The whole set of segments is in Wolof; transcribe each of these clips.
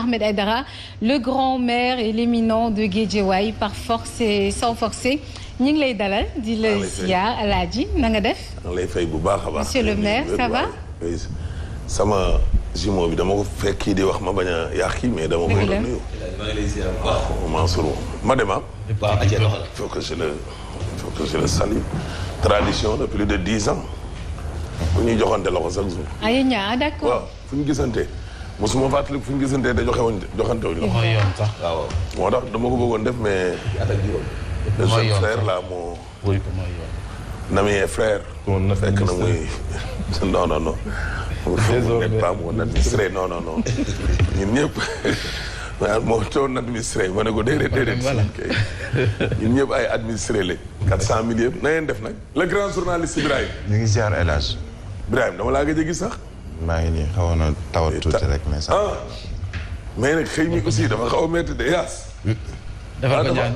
Ahmed Aïdara le grand maire et l'éminent de Guédiawaye par force et sans forcer ñu ngi lay dalal di la ziar Alaaji na nga def. maa ngi lay fay bu baax a baax. monsieur le maire ça va. sama jumeau bi dama ko fekk kii di wax ma bañ a yàq kii mais dama koy nuyu. maa ngi lay ziar bu baax. Mansour ma dem waaw ajee doxal. il faut que je le salue. tradition de plus de 10 ans. bu ñuy joxante loxo chaque jour. aywa d'accord. waaw fu ñu gisante mosuma fàttali fu ñu gisante da joxante wuñ loxo. mooy yoon sax waaw. moo tax dama ko bëggoon def mais. le jeune frère là moo. mooy yoon. Nami et frère. fekk na muy non non non. désolé pas mon administré non ñun ñëpp moo toon administré ma ne ko déedéet ñun ñëpp ay administré lañ 400 000 yëpp na ngeen def nag le grand journaliste Ibrahima ñu ngi ziar El Hadj Ibrahima dama laa gëj a gis sax maa ngi nii xawoon na tawat tuuti rek mais sax mais nag xëy mi aussi dafa xaw a métti de yaas dafa ko ñaan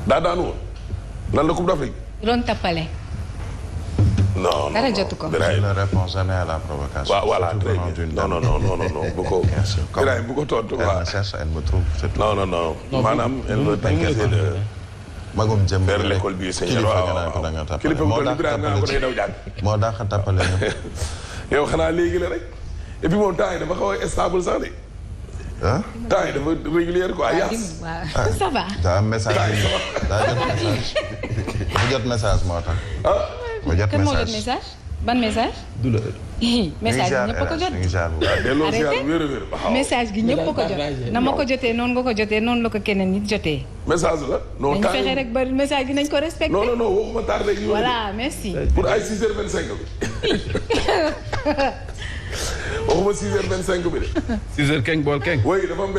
daa daan woon lan la Coupe d'Afrique doon tappale. non dara jotu ko. je ne réponds jamais à la provocation. waaw voilà très bien non bu ko. Ibrahima bu ko tontu quoi. elle me cherche elle me trouve. non maanaam elle veut t'inquiéter de. magum jëm vers l'école bi sëñ waaw kilifa bu toll Ibrahima nga ko day daw jàng. moo daax a tappale ñëpp. yow xanaa léegi la rek et puis moom temps yi dafa xaw a stable sax de. ah. temps yi dafa régulière quoi yaas. waaw ça va. daa am message dafa jot message moo tax. ma jot kan moo jot message ban message. du la. message gi ñëpp a ko jot. message gi ñëpp a ko jot. na ma ko jotee noonu nga ko jotee noonu la ko keneen nit jotee. message la. non nañu fexe rek ba message gi nañ ko respecté. non waxuma tardé. voilà merci. pour ay 6h25 bi. waxuma 6h25 bi de. 6h keng bool keng. oui dafa am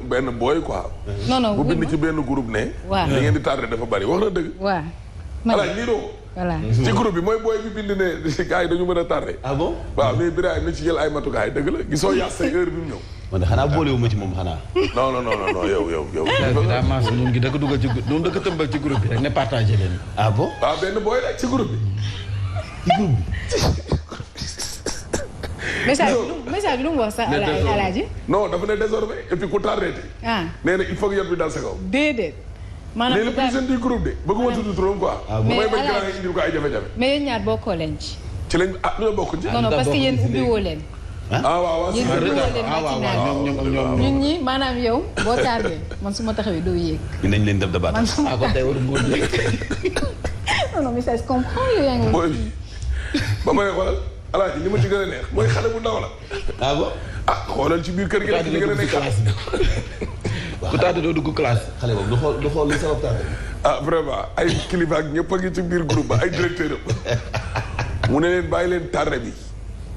benn booy quoi. non bu bind ci benn groupe ne. waaw li ngeen di tardé dafa bari wax na dëgg. waaw. voilà lii doo. voilà ci groupe bi mooy booy bi bind ne gars yi dañu mën a tardé. ah bon. waaw mais Birahim na ci jël ay matukaay dëgg la gisoo yàq say heure bi mu ñëw. man de xanaa boolewuma ci moom xanaa. non yow. daa maas noonu gi da ko dugal ci noonu da ko tëmbal ci groupe bi rek ne partagé leen. ah bon. waaw benn booy rek ci groupe bi. message bi lu mu wax sax Alaaji. non dafa ne désormais et puis ku tardé te. nee na il faut que yot bi dal sa kaw. déedéet. maanaam léegi le président du groupe de bëgguma tudd turam quoi. mais bañ gën a indil ko ay jafe-jafe. mais yéen ñaar bokkoo leen ci. ci lañ lu la bokk ci. non parce que yéen ubbi woo leen. waaw yéen ubbi woo leen matinal ñun ñi maanaam yow boo tardé man su ma taxawee doo yéeg. dinañ leen def débat. man su ma kon tey waru mu non mais ça se comprend yow yaa ngi. ba may xoolal Alaaji li ma ci gën a neex mooy xale bu ndaw la. ah bon. xoolal ci biir kër gi rek li gën a nekk ku tardé doo dugg classe. xale boobu du xool li sabab tardé. vraiment ay kilifa ak ñëpp a ngi ci biir groupe ba ay directeur mu ne leen bàyyi leen tardé bi.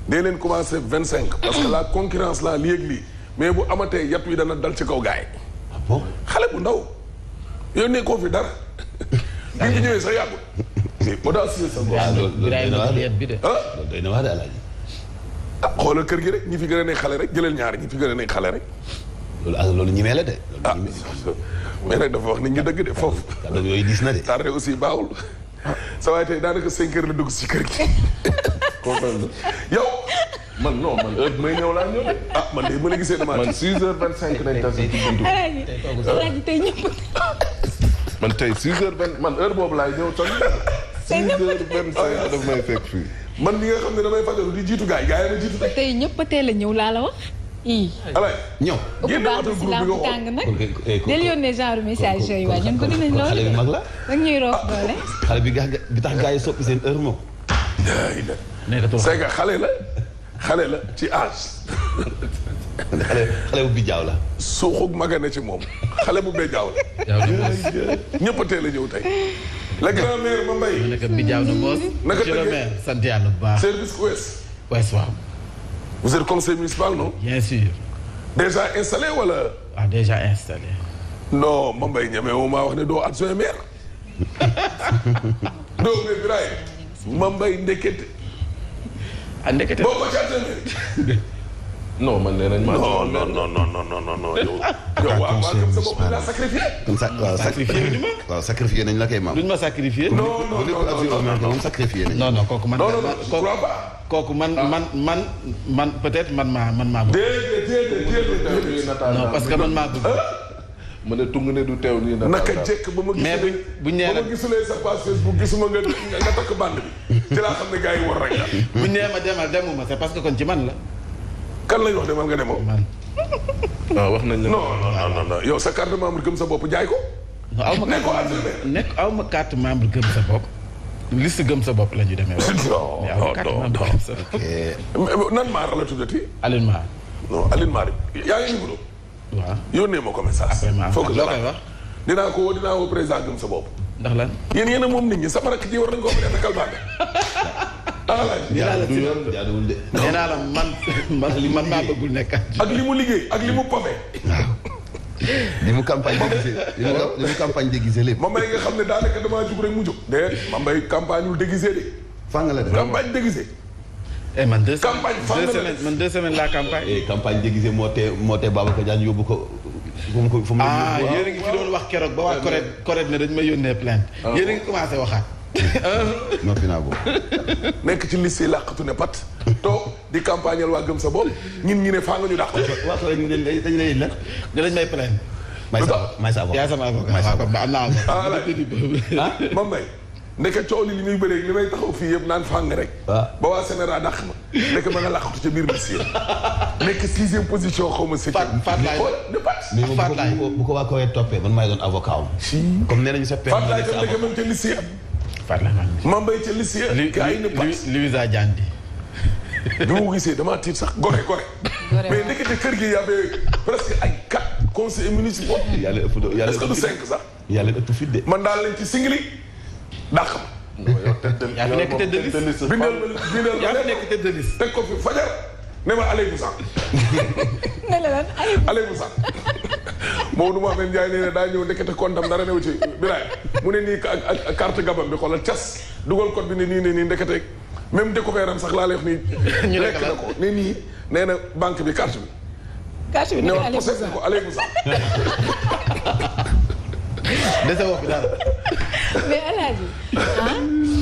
dee leen commencé 25 parce que la concurrence la lii ak lii mais bu amatee yat wi dana dal ci kaw gaay yi. ah bon. xale bu ndaw yow nekkoo fi dara. bi nga ñëwee sax yàggul. moo tax si sa bopp. loolu doy na waar de. loolu doy na waar de Alaaji. xoolal kër gi rek ñi fi gën a nekk xale rek jëlal ñaari ñi fi gën a nekk xale rek. loolu ñimee la de. mais nag dafa wax nit ñi dëgg de foofu. kàddu yooyu diis na de. tardé aussi baaxul. sa waay tey daanaka 5 heures la dugg si kër gi. comprendre yow. man heure bi may ñëw laa ñëw. man de mën a gisee damaa. man 6h25 nañ tase ci buntu. Alaaji tey ñëpp. man tey 6h20 man heure boobu laay ñëw toog. 6h25 daf may fekk fii. man li nga xam ne damay fajaru di jiitu gars yi ma jiitu. tey ñëpp a teel a ñëw laa la wax. alay ñëw. génn waatal groupe bi nga xool tàng nag. del yónnee genre message yooyu waaye ñun bëgg nañ loolu. xale bi mag la. rek ñuy roof doole. xale bi tax gars yi soppi seen heure moom. c'est que xale la ci âge. xale bu bijaaw la. suuxug magane ci moom xale bu bijaaw la. ñëpp a teel a ñëw tey. le grand maire ma mbay. naka bijaaw na boos. naka monsieur le maire sant yàlla bu baax. service ouest. ouest waaw. vous êtes conseil municipal non. bien sûr. déjà installé wala. ah déjà installé. non ma mbay ñeme moo maa wax ne doo adjoint maire. doo mais Birahim. ma mbay ndekete. ndekete boo ko ci adjoint maire. non man nee nañ ma. non yow. waaw sa bopp daa sacrifié. waaw sacrifié nañu ma. waaw sacrifié nañ la kay maam. duñ ma sacrifié. non moom sacrifié nañ. non non je crois pas. kooku man peut-être man maa déedéet non parce que man maa bëgg. ma ne tung ne du teew nii naka jekk ba ma gisulee sa page Facebook gisuma nga takk bande bi ci laa xam ne gars yi war rek buñ nee ma demal demuma c'est parce que kon ci man la. kan lañ wax demal nga demoo. man waaw wax nañ la. non yow sa carte membre gëm sa bopp jaay ko. aw ma carte membre gëm sa bopp. liste gëm sa bopp la ñu demee. nan maar la tuddati. Aline Maar. non Aline Maar yaa ngi numéro. waaw yónnee ma ko message. foog loo koy wax. dinaa woo président gëm sa bopp. ndax lan. yéen a moom nit ñi sama rakk ji war nañ koo mën a kalbaane. nee naa la man maa bëggul nekk. ak li mu liggéey ak li mu pome. li mu campagne déguisé li mu campagne déguisé lépp. Mambay nga xam ne daanaka damaa jug rek mu jóg. de Mambay campagne wul déguisé de. fan nga la def campagne déguisé. man 2 semaines la campagne. campagne déguisé moo tee Babacar Diagne yóbbu ko. fu mu yéen a ngi fi doon wax keroog ba waa correct ne dañ may yónnee plainte. yéen a ngi commencé waxaat. noppi naa ko. nekk ci liste yi làqatu ne pat. toog di campagneel waa gëm sa bopp ñin ñi ne faa nga ñu dàq. waaw soo dañu lay la. dinañ may plainte. may sa avocat yaa sama avocat. waaw kon am naa avocat. Mambay. ndeke coow li muy bëree li may taxaw fii yëpp naan fàng rek. ba waa Sénégal dàq ma. ndeke ma nga làqatu ca biir liste yi. nekk 6e position xaw ma 7e. Faat laay bu ko waa Koweït toppee man maay doon avocat am. comme nee nañu sa Faat laay tam ndeke même ca liste yi. Faat laay Mambay ca liste yi. gaa yi ne pat Louisa Diandi. bi ma ko gisee damaa tiit sax gore. mais ndekete kër gi y avait presque ay 4 conseillers municipaux. yàlla ëpp est-ce que du 5 sax. yàlla ëpp fit de. man daal lañ ci singli dàq ma. yaa fi nekk tête de liste. bindal yaa fi nekk tête de liste. teg ko fi fajar ne ma allez vous en. ne la lan allez vous en. Maodo Mouhamed Ndiaye nee na daa ñëw ndekete kontam dara new ci biraay mu ne nii ak carte gabam bi xoolal cas dugal code bi ne nii ndekete même découvert am sax laa lay wax nii. ñu lekk na ko ne nii nee na banque bi carte bi. carte bi nekk allez vous en ko allez vous en. dese wax bi daal. mais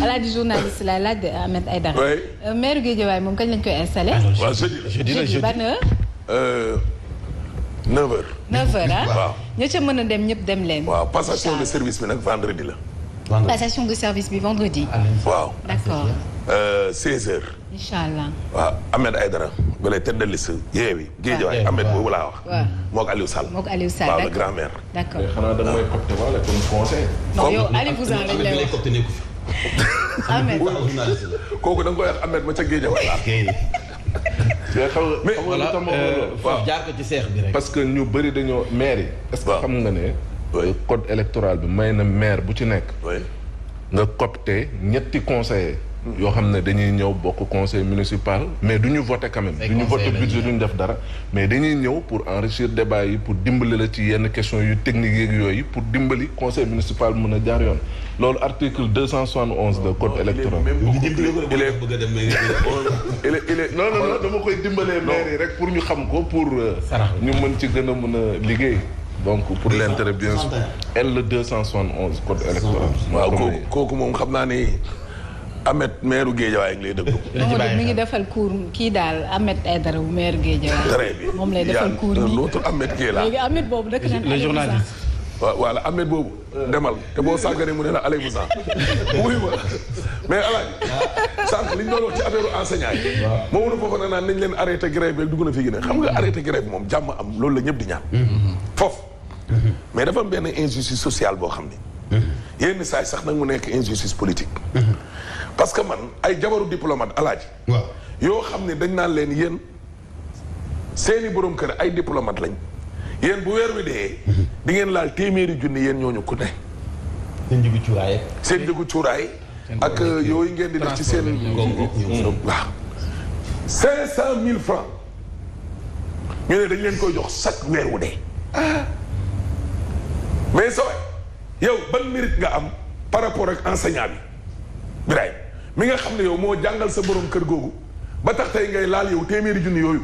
Alaaji journaliste la laaj de Ahmed Aïdara. oui. maire Guédiawaye moom kañ lañ koy installé. waaw jeudi ban heure. 9h. 9h ah. waaw ña ca mën a dem ñëpp dem leen. waaw passation de service bi nag vendredi la. passation de service bi vendredi. waaw. d'accord. 16h. incha allah. waaw Ahmed Aïdara ba lay tête de liste Yewwi Guédiawaye Ahmed boobu laa wax. waaw moog Aliou Sall. d'accord waaw le grand maire. d'accord. mais xanaa da nga may copte wala comme conseil. non yow allez vous en lañ lay wax. Ahmed. kooku da nga koy wax Ahmed ma ca Guédiawaye. mais xam mais nga foofu jaar ko ci seex bi rek. parce que ñu bëri dañoo maire yi. est-ce que xam nga ne. code électoral bi may na maire bu ci nekk. nga copte ñetti conseillers. yoo xam ne dañuy ñëw bokk conseil municipal. mais du ñu voter quand même. du ñu voter budget du ñu def dara. mais dañuy ñëw pour enrichir débat yi pour dimbali la ci yenn questions yu techniques yeeg yooyu pour dimbali conseil municipal mën a jaar yoon. loolu article 271 de code électoral. il est non dama koy dimbalee maire yi rek pour ñu xam ko pour. ñu mën ci gën a mën a liggéey. donc pour l'intérêt bien sûr. L 271 code électoral. waaw kooku moom xam naa ni. Ahmed maire Guédiawaye ngi lay dëgg. mi ngi defal cours kii daal Ahmed Aïdara bu maire Guédiawaye. très bien moom lay defal cours yi l'autre Ahmed Guèye la. léegi Ahmed boobu dëkk na le journaliste. waaw voilà Ahmed boobu. demal te boo sàgganee mu ne la allez vous en. wuyu ma mais Alaaji. sànq li ñu doon wax ci affaire enseignant yi. waaw moom la foofu naan nañ leen arrêté grève bi dugg na fi gën a xam nga arrêté grève moom jàmm am loolu la ñëpp di ñaan. foofu. mais dafa am benn injustice sociale boo xam ni. yenn saa yi sax nag mu nekk injustice politique. parce que man ay jabaru diplomate Alaaji. waaw yoo xam ne dañ naan leen yéen seeni borom kër ay diplomate lañ yéen bu weer wi dee. di ngeen laal téeméeri junni yéen ñooñu ku ne. seen njëgu cuuraay. seen njëgu cuuraay. ak yooyu ngeen di def ci seen. waaw 500 000 francs ñu ne dañ leen koy jox chaque weer wu dee. mais soo yow ban mérite nga am par rapport ak enseignant bi Birahim mi nga xam ne yow moo jàngal sa borom kër googu ba tax tey ngay laal yow téeméeri junni yooyu.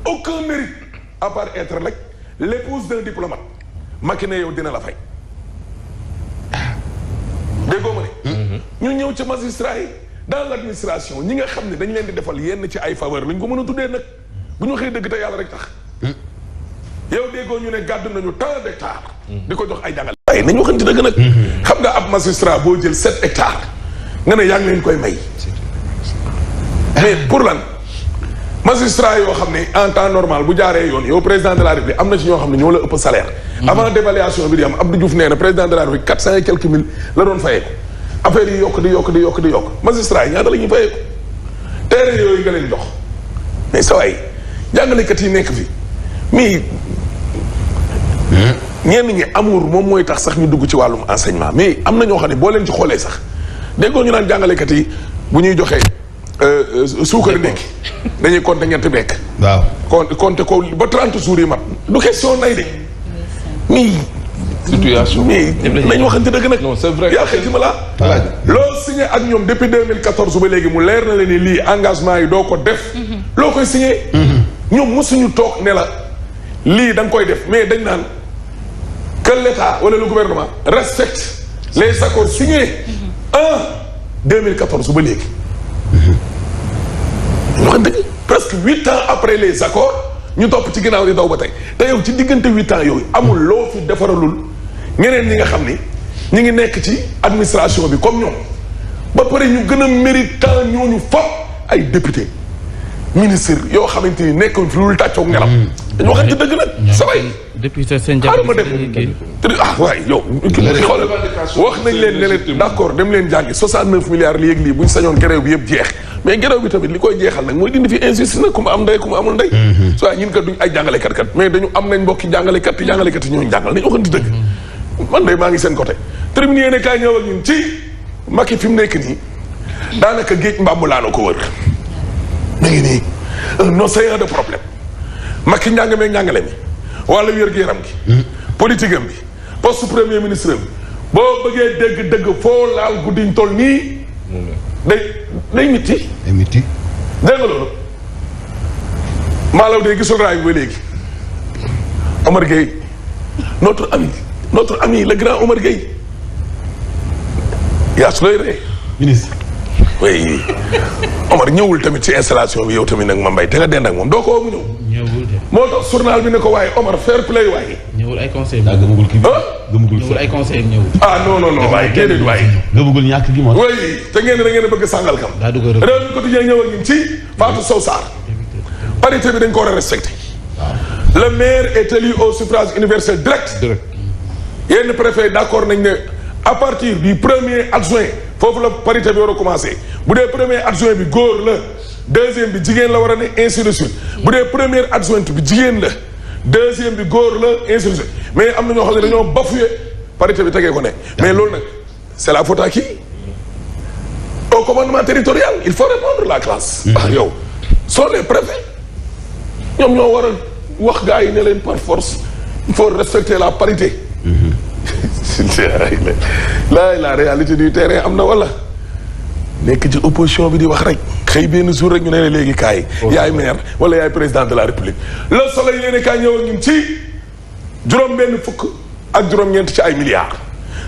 aucun mérite à part être rek l'épouse d'un diplomate. Macky ne yow dina la fay. déggoo ma ne. ñu ñëw ci magistrat yi dans l'administration ñi nga xam ne dañ leen di defal yenn ci ay faveur lañ ko mën a tuddee nag bu ñu xëy dëgg te yàlla rek tax yow déggoo ñu ne gàdd nañu tant d'hectares di ko jox ay jàngale waaye nañ waxante dëgg nag xam nga ab magistrat boo jël 7 hectares nga ne yaa ngi leen koy may mais pour lan magistrat yoo xam ne en temps normal bu jaaree yoon yow président de la République am na ci ñoo xam ne ñoo la ëpp salaire avant dévaluation bi di am Abdou Diouf nee na président de la République 400 et quelques mille la doon fayee ko affaire yi yokk di yokk magistrat yi ñaata la ñuy fayee ko terrain yooyu nga leen jox mais sa waay jàngalekat yi nekk fi mais ñenn ñi amour moom mooy tax sax ñu dugg ci wàllum enseignement mais am na ñoo xam ne boo leen ci xoolee sax déggoo ñu naan jàngalekat yi bu ñuy joxee suukar ndekki dañuy compter ñetti bekk waaw compter ko ba 30 jours yi mat du question nay de mais situation mais nañ waxante dëgg nag non c'est vrai yaa xëy ma laa loo signé ak ñoom depuis 2014 ba léegi mu leer na leen ni lii engagement yi doo ko def loo koy signé ñoom mosuñu toog ne la lii da nga koy def mais dañ naan que l'État wala le gouvernement respecte les accords signés en 2014 ba léegi ñu xam dëgg presque 8 ans après les accords ñu topp ci ginnaaw di daw ba tey te yow ci diggante 8 ans yooyu amul loo fi defaralul ñeneen ñi nga xam ni ñi ngi nekk ci administration bi comme ñoom ba pare ñu gën a méritant ñooñu fop ay député ministre yoo xamante ni nekkuñ fi lu tàccoog nelaw dañu waxante dëgg nag sabay député seen xaaral ma dem waaye yow xoolal wax nañ leen ne leen d'accord dem leen jàngi 69 milliards li yëg lii buñ sañoon grève bi yëpp jeex mais grève bi tamit li koy jeexal nag mooy dindi fi injustice nag ku ma am ndey ku ma amul ndey soit ñun kat duñ ay jàngalekat kat mais dañu am nañ mbokki jàngalekat te jàngalekat yi ñooñu jàngal nañu waxante dëgg man day maa ngi seen côté tribune yéene kaay ñëw ak ñun ci Macky fi mu nekk nii daanaka géej mbàmbu laa na ko wër ma ngi nii un océan de problème Macky njàng meeg njàngale mi wala wér-gu-yaram gi politique am bi poste premier ministre am boo bëggee dégg dëgg foo laal guddiñ toll nii day mitti dégg nga loolu maalaw de gisul raay bi ba léegi Omar Gueye notre ami le grand Omar Gueye yaa su looy ree ministre oui Omar ñëwul tamit ci installation bi yow tamit nag ma mbay te nga dend ak moom doo ko woo mu ñëw. ñëwul de. moo tax journal bi ne ko waaye Omar fair play waaye. ñëwul ay conseil daa gëmagul kii bi gëmagul ñëwul ay conseil ñëwul. ah non waaye déedéet waaye. gëmagul ñàkk gi moom. oui te ngeen da ngeen a bëgg sàngal kam. daa dugg réew mi quotidien ñëw ak ñun ci Fatou Sow Sarr. parité bi dañ ko war a respecté. le maire est élu au suffrage universel direct. yenn préfet d'accord nañ ne à partir du premier adjoint foofu la parité bi war a commencé bu dee premier adjoint bi góor la deuxième bi jigéen la war a ne ainsi de suite bu dee première adjointe bi jigéen la deuxième bi góor la ainsi de suite mais am na ñoo xam ne dañoo bafoué parité bi tegee ko ne mais loolu nag c'est la faute à qui au commandement territorial il faut répondre la classe ah yow sont les préfets ñoom ñoo war a wax gars yi ne leen par force il faut respecter la parité la réalité du terrain am na wala nekk ci opposition bi di wax rek xëy benn jour rek ñu ne léegi kaay yaay maire wala yaay président de la république le soleil yéene kaay ñëw ak ñun ci juróom-benn fukk ak juróom-ñeent ci ay milliards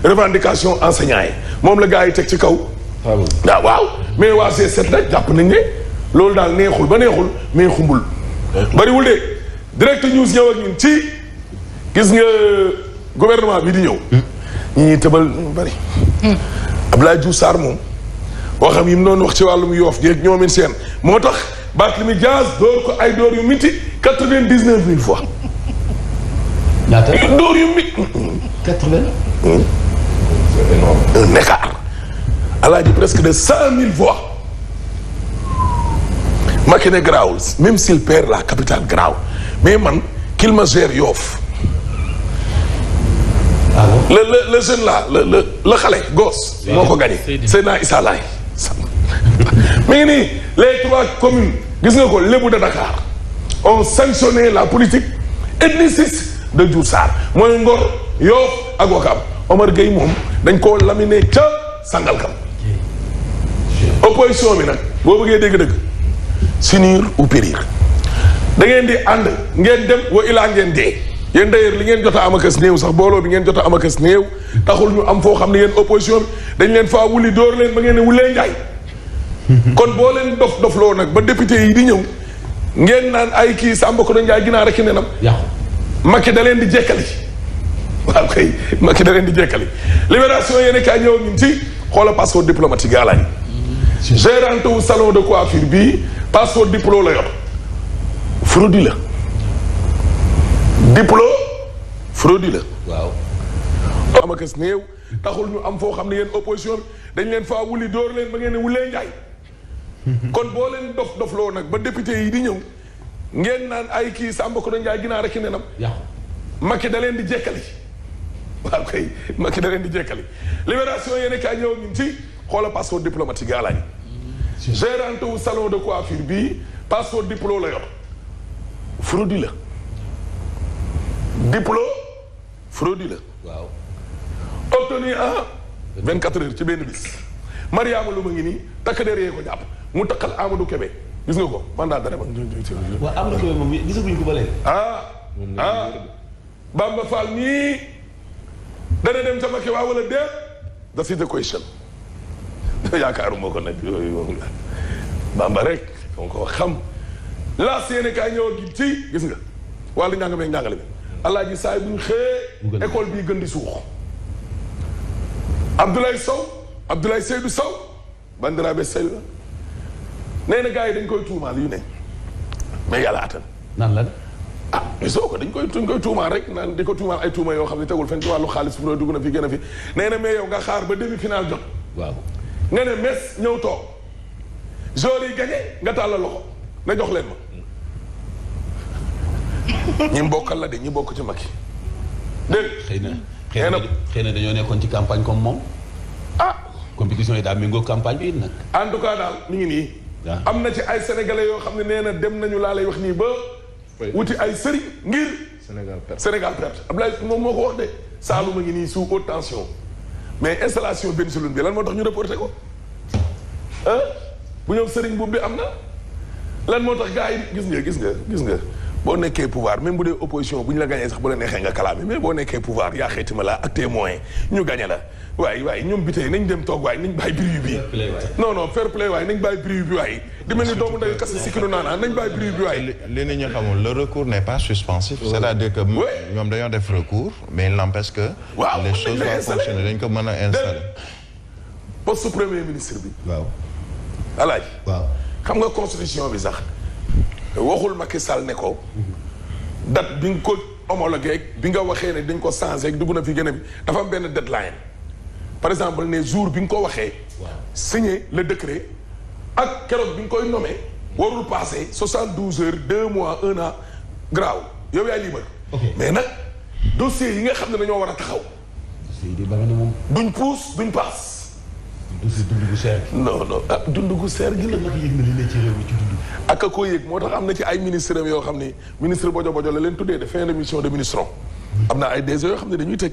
revendication enseignants yi moom la gars yi teg ci kaw waaw mais waa G7 nag jàpp nañ ne loolu daal neexul ba neexul mais xumbul bariwul de direct news ñëw ak ñun ci gis nga gouvernement bi di ñëw ñi ñuy tëbal bari Abdoulaye Diouf Sarr moom waxam yi mu doon wax ci wàllum yoof géeg ñoomin seen moo tax Barthélémy Dias door ko ay door yu miti 99 000 fois ñaata door yu mit 80 un écart alaaji presque de 100 000 fois Macky ne garaawul même s'il perd la capitale garaaw mais man qu'il me gère Yoff le jeune là le xale gosse moo ko gagné Seydina Issa Laye mi ngi nii les 3 communes gis nga ko lébu de Dakar ont sanctionné la politique ethniciste de Diouf Sarr mooy Ngor Yoff ak Ouakam Omar Gueye moom dañ koo laminé ca Sangalkam opposition bi nag boo bëggee dégg-dëgg s'unir ou périr da ngeen di ànd ngeen dem wa ilaa ngeen dee yéen d'ailleurs li ngeen jot a am akas néew sax booloo bi ngeen jot a am akas néew taxul ñu am foo xam ne yéen opposition bi dañ leen faa wuli dóor leen ba ngeen ne wulee njaay kon boo leen dofloo nag ba député yi di ñëw ngeen naan ay kii Samba Kodo Ndiaye ginaar rek nenam. yàqu Macky da leen di jekkali waaw kay Macky da leen di jekkali libération yéen kaay ñëw ñun ci xoola passeport diplomatique gaa laay. gérante wu salon de coiffure bii passeport diplo la yor fraude la diplo fraude la. waaw. am ak néew taxul ñu am foo xam ne yéen opposition bi dañ leen faa wuli dóor leen ba ngeen ne wulee njaay kon boo leen dofloo nag ba député yi di ñëw ngeen naan ay kii Samba Kodo Ndiaye ginaar rek nenam. yàqu Macky da leen di jekkali waaw kay Macky da leen di jekkali libération yéen kaay ñëw ñun ci xoola passeport diplomatique gaa laay. gérante wu salon de coiffure bii passeport diplo la yor fraude la diplo fraude la. waaw. obtenu en 24 heures ci benn bis Mariama lu ma ngi nii takk der yee ko jàpp mu takkal Amadou Kébé gis nga ko mandat dara ba. waaw Amadou Kébé moom gisaguñ ko ba léegi. Bamba Fall nii dana dem ca Macky waa wala déet da si the question yaakaaruma ko nag yooyu moom la Bamba rek dama ko xam laas yéene kaay ñëw gi ci gis nga wàllu njàng meeg njàngale bi alaaji saay buñ xëyee école bii gën di suux Abdoulaye Seydou Sow bandiraabe Seydou nee na gars yi dañ koy tuumaal yu ne mais yàlla attan nan la mais soo ko dañ koy tuumaal rek naan di ko tuumaal ay tuuma yoo xam ne tegul fenn ci wàllu xaalis bu dugg na fi gën a fi nee na mais yow nga xaar ba demi-finale jot waaw. nga ne mes ñëw toog joueurs yi gagné nga tàllal loxo na jox leen ma ñi mbokkal la de ñi bokk ci Macky dégg xëy na dañoo nekkoon ci campagne comme moom. compétition yi daal méngoo campagne bi nag. en tout cas daal mi ngi nii. am na ci ay sénégalais yoo xam ne nee na dem nañu laa lay wax nii ba. wuti ay sëriñ ngir. Sénégal perte Abdoulaye moom moo ko wax de. Saalum a ngi nii sous haute tension mais installation Bengelloune bi lan moo tax ñu reporté ko bu ñëw sëriñ boobu bi am na lan moo tax gars yi gis nga boo nekkee pouvoir même bu dee opposition bu ñu la gañee sax bu la neexee nga kalaame mais boo nekkee pouvoir yaa xeeti ma la ak tes moyens ñu gañe la waaye ñoom bi tey nañ dem toog waaye nañ bàyyi bruit bi non fair play waaye nañ bàyyi bruit bi waaye di mel ni doomu nday kase sikkinu naanaa nañ bàyyi bruit bi waaye li nit ñi xamul le recours n'est pas suspensif c'est-à-dire que ñoom dañoo def recours mais il n'empêche que les choses doivent fonctionner dañ ko mën a installer poste premier ministre bi waaw alaaj waaw xam nga constitution bi sax waxul Macky Sall ne ko date bi nga ko homologué bi nga waxee ne dañ ko changé dugg na fi gën a bi dafa am benn deadline par exemple ne jour bi nga ko waxee signé le décret ak keroog bi nga koy nommé warul passé 72 heures 2 mois 1 an graaw yow yaay libre mais nag dossier yi nga xam ne dañoo war a taxaw duñ puus duñ paas dund gu seer non dund gu seer gi la nag yëg na li ne ci réew mi ci dund ak a koo yëg moo tax am na ci ay ministre yoo xam ne ministre bojo la leen tuddee de fin de mission de ministre am na ay DG yoo xam ne dañuy tëj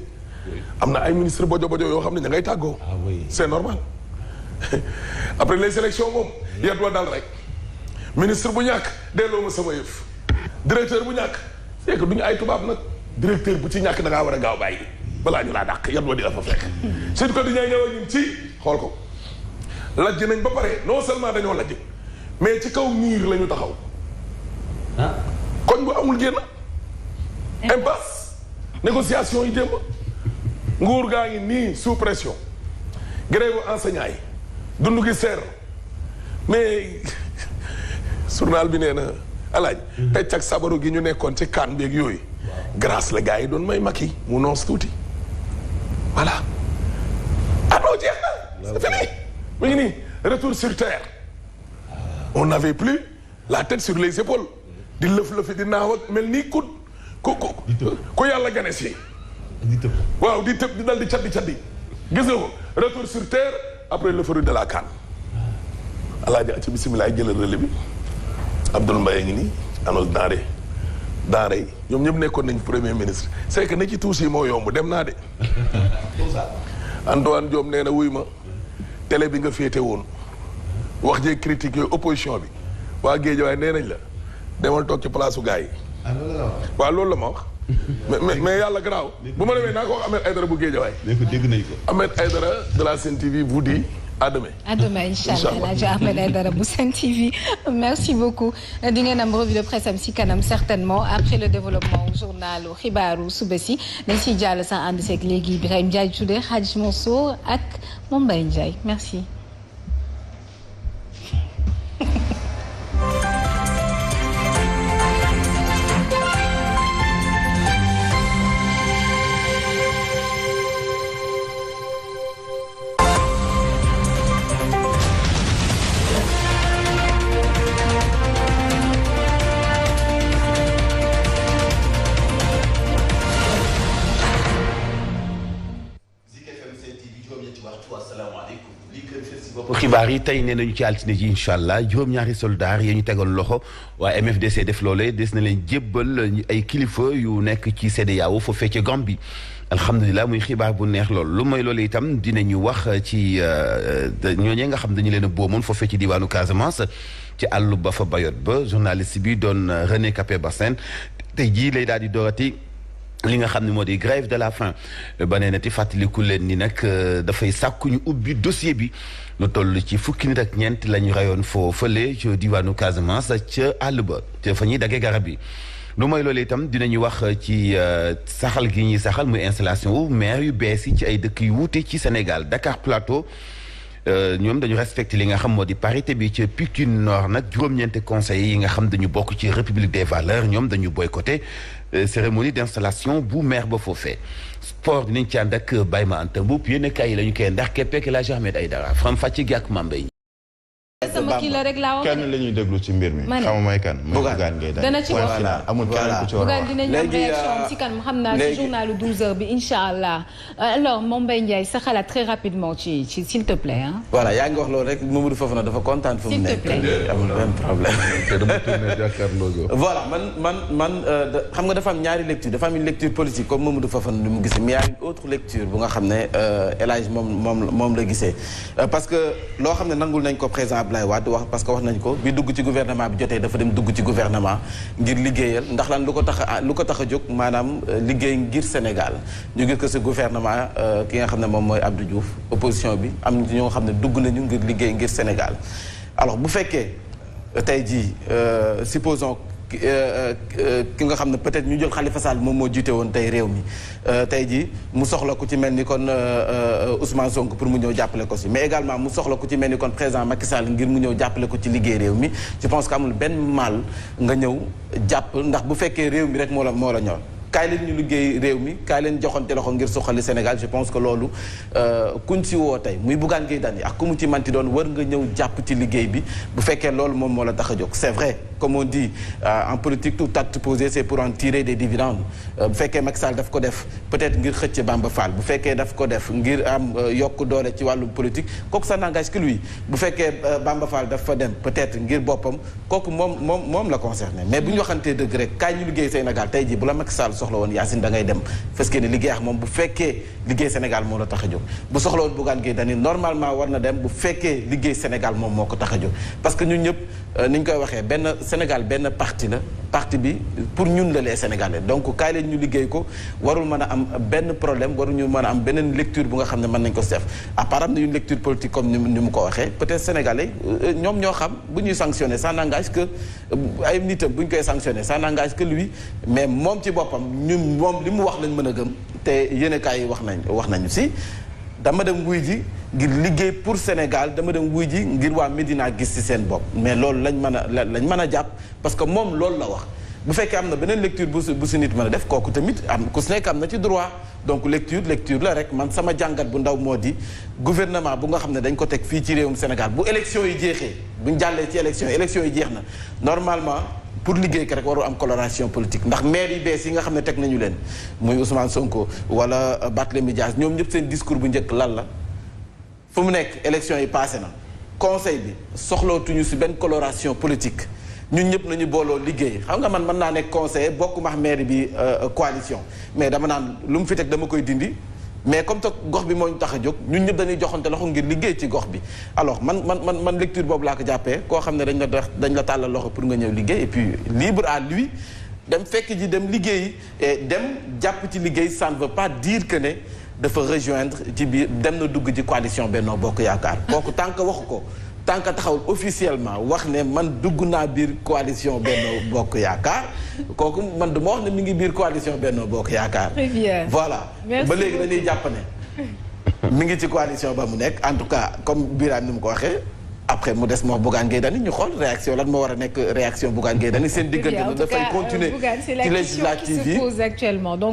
am na ay ministre bojo yoo xam ne ña ngay tàggoo c'est normal après les élections moom yet wa dal rek ministre bu ñàkk delloo ma sama yëf directeur bu ñàkk c'est que duñu ay tubaab nag directeur bu ci ñàkk da ngaa war a gaaw bàyyi balaa ñu laa dàq yet wa di la fa fekk surtout que dañay ñëw ñun ci xool ko lajj nañ ba pare non seulement dañoo lajj mais ci kaw miir la ñu taxaw koñ bu amul génn impasse négociation yi démb nguur gaa ngi nii sous pression grève enseignant yi dund gi seer mais journal bi nee na alaaj pecc ak sabaru gi ñu nekkoon ci kaan beeg yooyu grâce la gars yi doon may Macky mu noos tuuti voilà non jeex na c'est fini mu ngi nii retour sur terre on n'avait plus la tête sur les épaules di lëf-lëfi di naaw ak mel nii ku yàlla gane si waaw di tëb di dal di caddi gis nga ko retour sur terre après le feu de la CAN alaaji ci bisimilah jëlal relais bi Abdoul Mbaye ngi nii annonce denrée yi ñoom ñëpp nekkoon nañ premier ministre c'est que na ci tuusi moo yomb dem naa de Antoine Diome nee na wuy ma télé bi nga féete woon wax jee critique yooyu opposition bi waa Guédiawaye nee nañ la demal toog ci place u gars yi waaw loolu la ma wax mais yàlla garaaw bu ma demee naa ko wax Ahmed Aïdara bu Guédiawaye dégg nañ ko Ahmed Aïdara de la Sen TV vous dit à demain. À demain, Inch'Allah. El Hadji Ahmed Aïdara bu Sen TV. Merci beaucoup. di ngeen am revue de presse am si kanam certainement après le développement journalu xibaaru suba si dañ siy jàll sa ànd seeg léegi Birahim Ndiaye Touré Hadj Mansour ak Mbaye Ndiaye merci. xibaar yi tey nee nañu ci altine ji incha allah juróom-ñaari soldaar yi ñu tegoon loxo waa MFDC def loole des na leen jébbal ay kilifa yu nekk ci CEDEAO foofee ca Gambie alhamdulilah muy xibaar bu neex lool lu mooy loolu itam dinañu wax ci ñooñee nga xam dañu leen a boomoon foofee ci diwaanu Casamance ci àllu ba fa Bayot ba journaliste bi doon René Capé Bassène tey jii lay daal di doorati li nga xam ne moo di grève de la faim ba nee na ti fàttaliku leen ni nag dafay sàkku ñu ubbi dossier bi lu toll ci fukki nit ak ñeent la ñu rayoon foo fële ci diwaanu Casamance ca àll ba te fa ñuy daggee garab yi lu mooy loolu itam dinañu wax ci saxal gi ñuy saxal muy installation wu maire yu bees yi ci ay dëkk yu wuute ci Sénégal Dakar Plateau ñoom dañu respecté li nga xam moo di parité bi ci Pikine Nord nag juróom-ñeenti conseillers yi nga xam dañu bokk ci République des valeurs ñoom dañu boycotté cérémonie d'installation bu maire ba foofee sport dinañ ci ànd ak Baye Ma Anta Mboup yéen kaay yi la ñu koy ndax keppeek El Hadji Ahmed Aïdara Faram Fàcce gi ak Mambay sama kii la rek laa wax kenn la ñuy déglu ci mbir mi. xam mooy kan mooy Bougane Gueye Dany. dana ci wax amul kenn ku ci war a wax. dinañ am réaction ci kan xam naa ci journalu 12h bi incha allah alors moom Mbaye Ndiaye sa xalaat très rapidement ci s'il te plaît ah. voilà yaa ngi wax loolu rek Mamadou Fofana dafa kontaan fu mu nekk. s'il te plaît amul benn problème. te dama tourné jàkkaarloo voilà man xam nga dafa am ñaari lecture dafa am une lecture politique comme Mamadou Fofana ni mu gisee mais y a une autre lecture bu nga xam ne El Hadj moom la gisee parce que loo xam ne nangul nañ ko président Abdoulaye Wade wax parce que wax nañ ko bi dugg ci gouvernement bi jotee dafa dem dugg ci gouvernement ngir liggéeyal ndax lan lu ko tax a jóg maanaam liggéey ngir Sénégal ñu gis que ce gouvernement ki nga xam ne moom mooy Abdou Diouf opposition bi am na ñoo xam ne dugg nañu ngir liggéey ngir Sénégal alors bu fekkee tey jii supposons ki nga xam ne peut-être ñu jël Khalifa Sall moom moo jiite woon tey réew mi tey jii mu soxla ku ci mel ni kon Ousmane Sonko pour mu ñëw jàppale ko si mais également mu soxla ku ci mel ni kon président Macky Sall ngir mu ñëw jàppale ko ci liggéey réew mi je pense que amul benn mal nga ñëw jàpp ndax bu fekkee réew mi rek moo la ñor kaay leen ñu liggéey réew mi kaay leen joxante loxo ngir suqali Sénégal je pense que loolu kuñ si woo tey muy Bougane Gueye Dany ak ku mu ci manti doon war nga ñëw jàpp ci liggéey bi bu fekkee loolu moom moo la tax a jóg c'est vrai comme on dit en politique tout acte posé c'est pour en tirer des dividendes bu fekkee Macky Sall daf ko def peut-être ngir xëcc Bamba Fall bu fekkee daf ko def ngir am yokk doole ci wàllu politique kooku ça n'engage que lui bu fekkee Bamba Fall daf fa dem peut-être ngir boppam kooku moom la concerné mais bu ñu waxantee dëgg rek kaay ñu liggéey Sénégal tey jii bu la Macky Sall soxla woon Yacine da ngay dem parce que ni liggéey ak moom bu fekkee liggéey Sénégal moo la tax a jóg bu soxla woon Bougane Gueye Dany normalement war na dem bu fekkee liggéey Sénégal moom moo ko tax a jóg parce que ñun ñëpp ni ñu koy waxee Sénégal benn parti la parti bi pour ñun la les Sénégalais donc kaay leen ñu liggéey ko warul mën a am benn problème waruñu mën a am beneen lecture bu nga xam ne mën nañ ko def à part am na une lecture politique comme ni mu ko waxee peut-être Sénégalais ñoom ñoo xam bu ñuy sanctionner ça n'engage que ay nitam bu ñu koy sanctionner ça n'engage que lui mais moom ci boppam moom li mu wax lañ mën a gëm te yéenekaay yi wax nañu si dama dem wuy ji ngir liggéey pour Sénégal dama dem wuy ji ngir waa Médina gis ci seen bopp mais loolu lañ mën a jàpp parce que moom loolu la wax bu fekkee am na beneen lecture bu si nit mën a def kooku tamit ku si nekk am na ci droit donc lecture la rek man sama jàngat bu ndaw moo di gouvernement bu nga xam ne dañ ko teg fii ci réewum Sénégal bu élection yi jeexee buñ jàllee ci élection yi jeex na normalement pour liggéey ko rek warul am coloration politique ndax maire yi bees yi nga xam ne teg nañu leen muy Ousmane Sonko wala Barthélémy Dias ñoom ñëpp seen discours bu njëkk lan la fu mu nekk élection yi passé na conseil bi soxlootuñu si benn coloration politique ñun ñëpp nañu booloo liggéey xam nga man mën naa nekk conseiller bokk max maire bi coalition mais dama naan lu mu fi teg dama koy dindi mais comme te gox bi moo ñu tax a jóg ñun ñëpp dañuy joxante loxo ngir liggéey ci gox bi alors man lecture boobu laa ko jàppee koo xam ne dañ la tàllal loxo pour nga ñëw liggéey et puis libre à lui dem fekk ji dem liggéeyi et dem jàpp ci liggéey ça ne veut pas dire que ne dafa rejoindre ci biir dem na dugg ci coalition Benno Bokk Yaakaar kooku tant que waxu ko tant que taxawul officiellement wax ne man dugg naa biir coalition Benno Bokk Yaakaar kooku man du ma wax ne mi ngi biir coalition Benno Bokk Yaakaar. Très bien. Voilà ba léegi dañuy jàpp ne mi ngi ci coalition ba mu nekk en tout cas comme Birame ni mu ko waxee après mu des moo Bougane Gueye Dany ñu xool réaction lan moo war a nekk réaction Bougane Gueye Dany seen diggante dafay continuer ci législative yi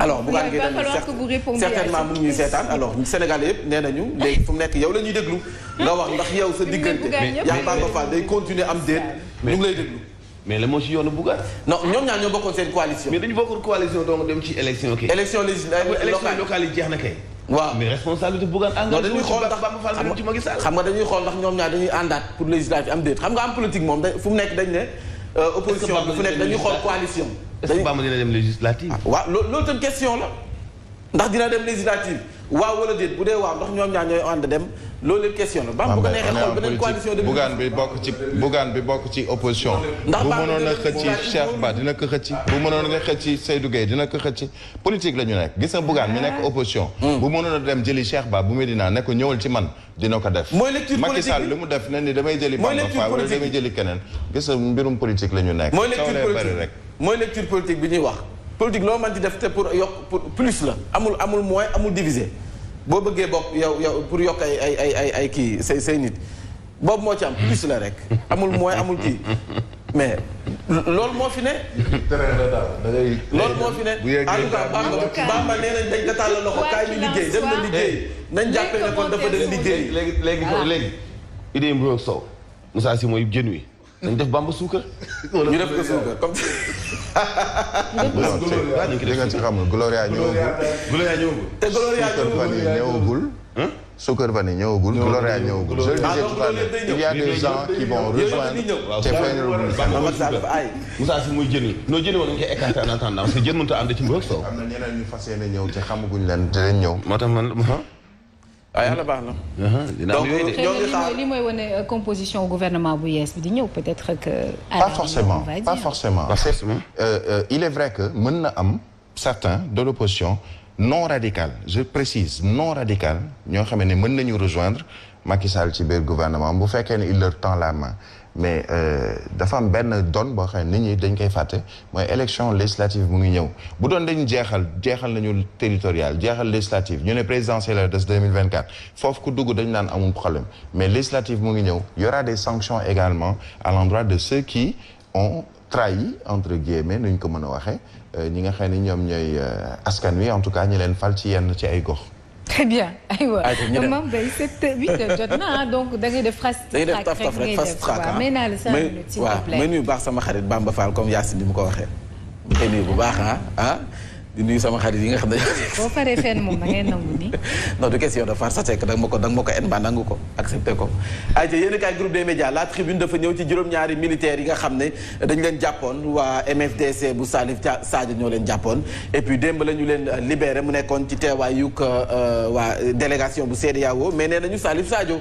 alors Bougane Gueye Dany certainement mu ngi ñuy seetaan alors Sénégalais yëpp nee nañu léegi fu mu nekk yow la ñuy déglu nga wax ndax yow sa diggante yaa Bamba Fall day continuer am déet ñu ngi lay déglu mais la moo ci yoonu Bougane. non ñoom ñaar ñoo bokkoon seen coalition. mais dañu bokkoon coalition donc dem ci élection kii. élection locale yi jeex na kay. waaw mais responsabilité Bougane engagé dañuy xool ndax Bamba Fall dem ci Macky Sall. xam nga dañuy xool ndax ñoom ñaar dañuy àndaat pour législative am déet xam nga am politique moom fu mu nekk dañ ne. opposition bi fu nekk dañuy xool coalition. est-ce que Bamba dina dem législative. waaw loolu tam question la ndax dina dem législative waaw wala déet bu dee waaw ndax ñoom ñaar ñooy ànd dem loolu lépp question la. Bamba bu ko neexee xool beneen coalition de. Bougane bi bokk ci opposition. ndax bu mënoon a xëcc Cheikh Ba dina ko xëcc. bu mënoon a xëcc Seydou Gueye dina ko xëcc. politique la ñu nekk gis nga Bougane mi nekk opposition. bu mënoon a dem jëli Cheikh Ba bu Medina ne ko ñëwal ci man dina ko def. mooy lecture politique Macky Sall li mu def ne ni damay jëli Bamba Fall wala damay jëli keneen. gis nga mbirum politique la ñu nekk. mooy lecture politique bi ñuy wax. politique loo mën ci def te pour yokk pour plus la amul moins amul divisé boo bëggee bokk yow pour yokk ay kii say nit boobu moo ci am plus la rek amul moins amul kii mais loolu moo fi ne. loolu moo fi ne en tout cas Bamba nee nañ dañ ko tàllal loxo kaay ñu liggéey dem na liggéey nañ jàppee ne kon dafa dem liggéey. léegi idée Mburoog Sow Moussa Sy mooy jën wi dañ def Bamba suukar. ñu def ko suukar comme. dégg ci xamul Gloria ñëwagul. te Gloria ñëwagul. Suukar Vanille ñëwagul. Gloria ñëwagul. je le disais tout à l'heure il y a des gens qui vont rejoindre. te Moussa Sy muy jën wi noo jën woon dañ koy écarté en attendant parce que jën mënut a ànd ci Mburoog Sow. am na ñeneen ñu fas yéene ñëw te xamaguñ leen dinañ ñëw. moo tax man. ah yàlla baax na. donc li mooy wane composition gouvernement bu yees bi di ñëw peut-être que. pas forcément. Il est vrai que mën na am certains de l'opposition non radical je précise non radical ñoo xam ne mën nañu rejoindre Macky Sall ci biir gouvernement bu fekkee ne il leur tend la main. mais dafa am benn donne boo xam ne nit ñi dañ koy fàtte mooy élection législative mu ngi ñëw bu doon dañu jeexal nañu territorial jeexal législative ñu ne présidentielle des 2024 foofu ku dugg dañu naan amul problème mais législative mu ngi ñëw y aura des sanctions également à l'endroit de ceux qui ont trahi entre guillemets nuñ ko mën a waxee ñi nga xam ne ñoom ñooy askan wi en tout cas ñi leen fal ci yenn ci ay gox. très bien aywa Mame Mbaye 7-8 jot na donc da ngay def fast track may naa la 5 minutes s'il te plaît. may nuyu baax sama xarit Bamba Fall comme Yacine ni mu ko waxee. di koy nuyu bu baax di nuyu sama xarit yi nga xam ne. boo paree fenn moom da ngay nangu ni. non du question de farce c'est que da nga ma ko en ba nangu ko accepté ko. ayca yéen a kaay groupe des médias la tribune dafa ñëw ci juróom-ñaari militaires yi nga xam ne dañu leen jàppoon waa MFDC bu Salif Sadio ñoo leen jàppoon et puis démb la ñu leen libéré mu nekkoon ci teewaayug waa délégation bu CEDEAO mais nee nañu Salif Sadio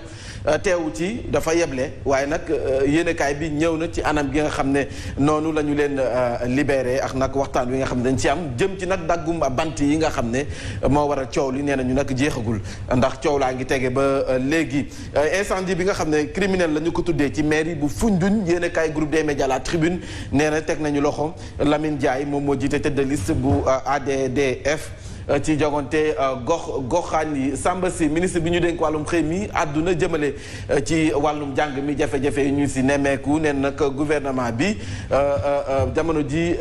teewu ci dafa yeble waaye nag yéen a kaay bi ñëw na ci anam gi nga xam ne noonu la ñu leen libéré ak nag waxtaan wi nga xam ne dañ ci am jëm ci nag daggum bant yi nga xam ne moo waral coow li nee nañu nag jeexagul ndax coow laa ngi tege ba léegi incendie bi nga xam ne criminel la ñu ko tuddee ci mairie bu Foundiougne yéen a kaay groupe des médias la tribune nee na teg nañu loxo Lamine Ndiaye moom moo jiite tête de liste bu ADDF ci jogante goxaan yi Samba Sy ministre bi ñu dénk wàllum xëy mi àdduna jëmale ci wàllum jàng mi jafe-jafe yi ñu si nemmeeku neen nag gouvernement bi jamono ji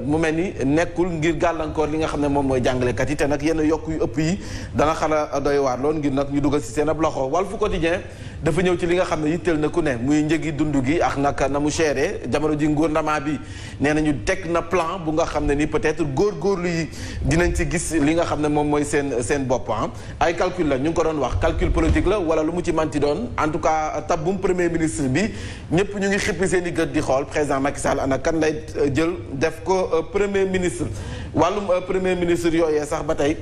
mu mel ni nekkul ngir gàllankoor li nga xam ne moom mooy jàngalekat yi te nag yenn yokk yu ëpp yi dana xala doy waar lool ngir nag ñu dugal si seen ab loxo Walf Quotidien dafa ñëw ci li nga xam ne yitteel na ku ne muy njëgi dund gi ak nag na mu chéré jamono ji gouvernement bi nee nañu teg na plan bu nga xam ne ni peut-être góorgóorlu yi dinañ ci gis li nga xam ne moom mooy seen bopp ay calcul la ñu ngi ko doon wax calcul politique la wala lu mu ci manti doon en tout cas tabbum premier ministre bi ñëpp ñu ngi xippi seen i gët di xool président Macky Sall ana kan lay jël def ko premier ministre wàllum premier ministre yooyee sax ba tey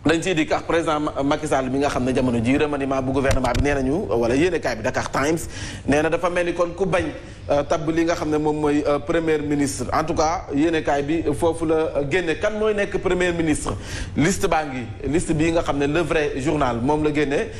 dañ ciy dikk ak président Macky Sall bi nga xam ne jamono ji remaniement bu gouvernement bi nee nañu wala yéenekaay bi Dakar Times nee na dafa mel ni kon ku bañ tabb li nga xam ne moom mooy premier ministre en tout cas yéenekaay bi foofu la génne kan mooy nekk premier ministre liste baa ngi liste bii nga xam ne le vrai journal moom la génne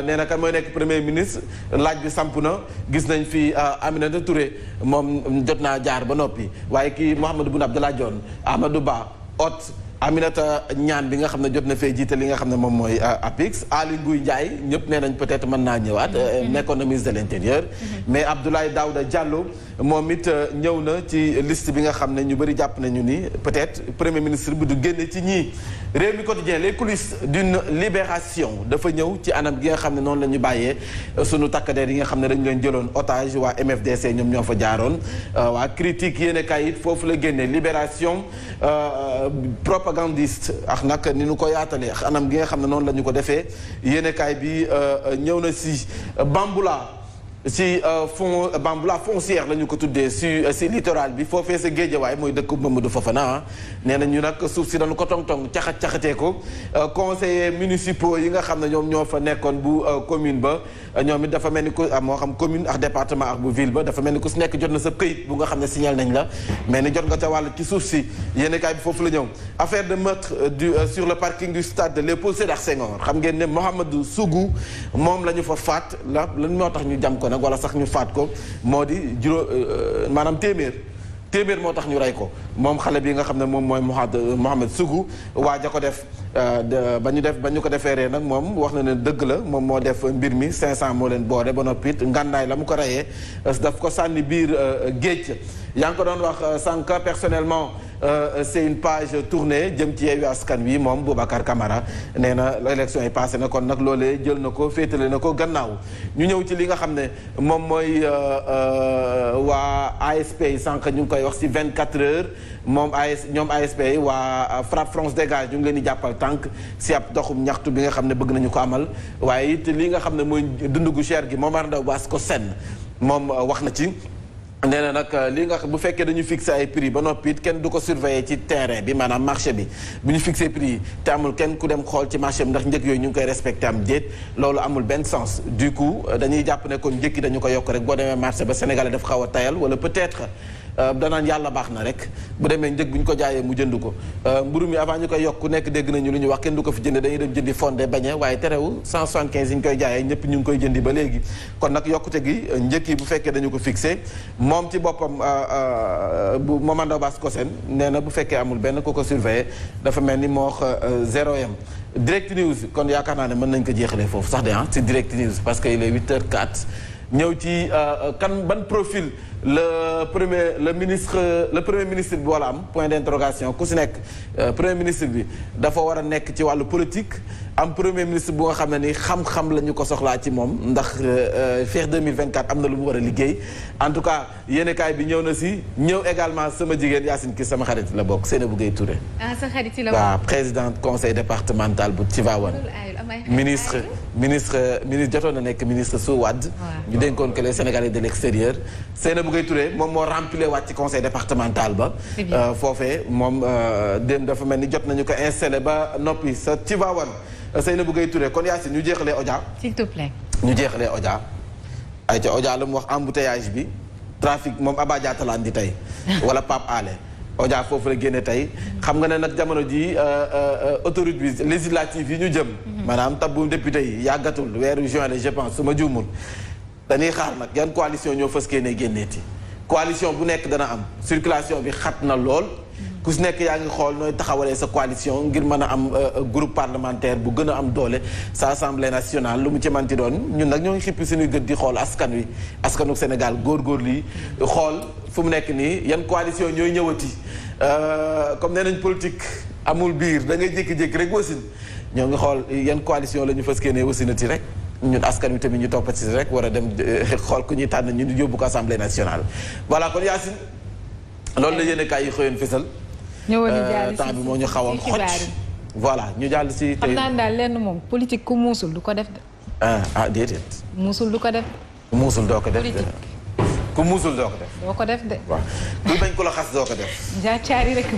nee na kan mooy nekk premier ministre laaj bi samp na gis nañ fi Aminata Touré moom jot naa jaar ba noppi waaye kii Mahammed Boun Abdallah Dionne Amadou Ba Hott Aminata Ñaan bi nga xam ne jot na fee jiite li nga xam ne moom mooy APIX Aly Ngouille Ndiaye ñëpp nee nañ peut-être mën naa ñëwaat nekkoon na ministre de l'intérieur mais Abdoulaye Daouda Diallo moom it ñëw na ci liste bi nga xam ne ñu bëri jàpp nañu ni peut-être premier ministre bi du génne ci ñii Rewmi Quotidien les coulisses d'une libération dafa ñëw ci anam gi nga xam ne noonu la ñu bàyyee sunu takkadeer yi nga xam ne dañu leen jëloon otage waa MFDC ñoom ñoo fa jaaroon waa critique yéen a kaay it foofu la génne libération propagandiste ak nag ni nu ko yaatalee anam gi nga xam ne noonu la ñu ko defee yéenekaay bi ñëw na si Bamboula si fond Bamboula foncière la ñu ko tuddee si littoral bi foofee sa Géejawaay mooy dëkk Mamadou Fofana nee na ñu nag suuf si dañu ko tong-tong caxat-caxatee ko conseillers municipaux yi nga xam ne ñoom ñoo fa nekkoon bu commune ba ñoom it dafa mel ni ku moo xam commune ak département ak bu ville ba dafa mel ni ku si nekk jot na sa këyit bu nga xam ne signal nañ la mais ni jot nga ca wàll ci suuf si yéenekaay bi foofu la ñëw affaire de meurtre sur le parking du stade de Léopold Sédar Senghor xam ngeen ne Mohamedou Sougou moom la ñu fa faat lan moo tax ñu jam ko nag wala sax ñu faat ko moo di maanaam téeméer moo tax ñu rey ko moom xale bi nga xam ne moom mooy Mohamed Sougou waa ja ko def ba ñu ko defee ree nag moom wax na ne dëgg la moom moo def mbir mi 500 moo leen boole ba noppi it ngànnaay la mu ko reyee daf ko sànni biir géej yaa ngi ko doon wax sànq personnellement c'est une page tournée jëm ci Yewwi Askan Wi moom Boubacar Camara nee na l'élection yi passé na kon nag loolee jël na ko féetale na ko gannaaw ñu ñëw ci li nga xam ne moom mooy waa ASP yi sànq ñu ngi koy wax ci 24 heures moom ñoom ASP yi waa Frapp France Dégage ñu ngi leen di jàppal tànk si ab doxum ñaxtu bi nga xam ne bëgg nañu ko amal waaye it li nga xam ne mooy dund gu cher gi Momar Ndao Bass ko senn moom wax na ci nee na nag li nga bu fekkee dañu fixé ay prix ba noppi it kenn du ko surveiller ci terrain bi maanaam marché bi bu ñu fixé prix yi te amul kenn ku dem xool ci marché bi ndax njëg yooyu ñu ngi koy respecté am déet loolu amul benn sens du coup dañuy jàpp ne kon njëkki dañu ko yokk rek boo demee marché ba Sénégalais daf xaw a tayal wala peut-être danaan yàlla baax na rek bu demee njëg bu ñu ko jaayee mu jënd ko mburu mi avant ñu koy yokk ku nekk dégg nañu lu ñu wax kenn du ko fi jënd dañuy dem jëndi fondé bañe waaye terewul 175 yi ñu koy jaayee ñëpp ñu ngi koy jëndi ba léegi kon nag yokkute gi njëkk yi bu fekkee dañu ko fixé moom ci boppam bu Momar Ndao Bass Kosen nee na bu fekkee amul benn ku ko surveiller dafa mel ni moo wax zéro yam Direct News kon yaakaar naa ne mën nañ ko jeexalee foofu sax de ci Direct News parce que il est 8h04 ñëw ci kan ban profil le premier ministre bi wala am point d'interrogation ku si nekk premier ministre bi dafa war a nekk ci wàllu politique am premier ministre bu nga xam ne ni xam-xam la ñu ko soxlaa ci moom ndax feex 2024 am na lu mu war a liggéey en tout cas yéenekaay bi ñëw na si ñëw également sama jigéen Yacine Ki sama xarit la bokk Seynabou Gueye Touré. ah sa xarit la waaw présidente conseil départemental bu Tivaouane. ministre jotoon na nekk ministre su Wade. ñu dénkoon que les Sénégalais de l'extérieur. Seynabou Gueye Touré moom moo rempilé waat ci conseil départemental ba. foofee moom dem dafa mel ni jot nañu ko installé ba noppi sa Tivaouane Seynabou Gueye Touré kon Yacine ñu jeexalee Odia. s'il te plaît. ñu jeexalee Odia. ay ca Odia la mu wax embouteillage bi trafic moom Aba Diatta la andi tey wala Pape Alé. Odia foofu la génne tey xam nga ne nag jamono ji autoroute bi législative yi ñu jëm maanaam tabbu député yi yàggatul weeru juin la je pense su ma juumul dañuy xaar nag yan coalition ñoo fës kee ne génneeti coalition bu nekk dana am circulation bi xat na lool ku si nekk yaa ngi xool nooy taxawalee sa coalition ngir mën a am groupe parlementaire bu gën a am doole sa assemblée nationale lu mu ci manti doon ñun nag ñoo ngi xippi suñuy gët di xool askan wi askanu Sénégal góorgóorlu yi xool fu mu nekk nii yan coalition ñooy ñëwati comme nee nañ politique amul biir da ngay jékki-jékki rek wasin ñoo ngi xool yan coalition la ñu fas keenee wasinati rek ñun askan wi tamit ñu toppati rek war a dem xool ku ñuy tànn ñu yóbbu ko assemblée nationale voilà kon Yacine loolu la yéen kaay yi xëyoon fësal temps bi moo ñu xawoon xocc voilà ñu jàll si tey xam naa daal lenn moom politique ku muusul du ko def de déedéet muusul du ko def muusul doo ko def de ku muusul doo ko def doo ko def de waaw kuy bañ ko la xas doo ko def njaacaari rek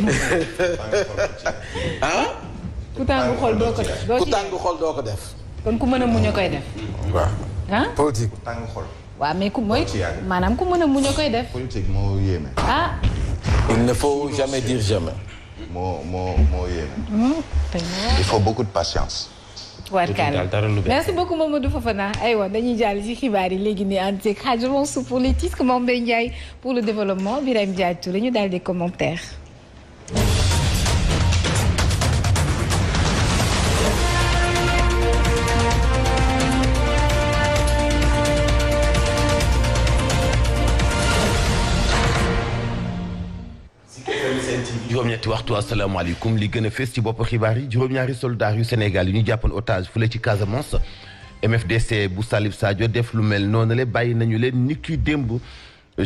mu ku tàng xol doo ko def. ku tàng xol doo ko def. kon ku mën a muñ a koy def. waaw. ah politique ku tàng xol. waaw mais ku mooy maanaam ku mën a muñ a koy def. politique moo yéeme. ah. il ne faut jamais dire jamais. moo yéeme. il faut beaucoup de patience. warkaale merci beaucoup Mamadou Fofana aywa dañuy jàll ci xibaar yi léegi nii ànd ak Hadj Mansour pour les titres Mame Mbaye Ndiaye pour le développement Birame Ndiaye Touré ñu daal des commentaires. juróom-ñetti waxtu asalaamaaleykum li gën a fës ci bopp xibaar yi juróom-ñaari soldat yu Sénégal yi ñu jàppoon otage fële ci Casamance MFDC bu Salif Sadio def lu mel noonu la bàyyi nañu leen nit ki démb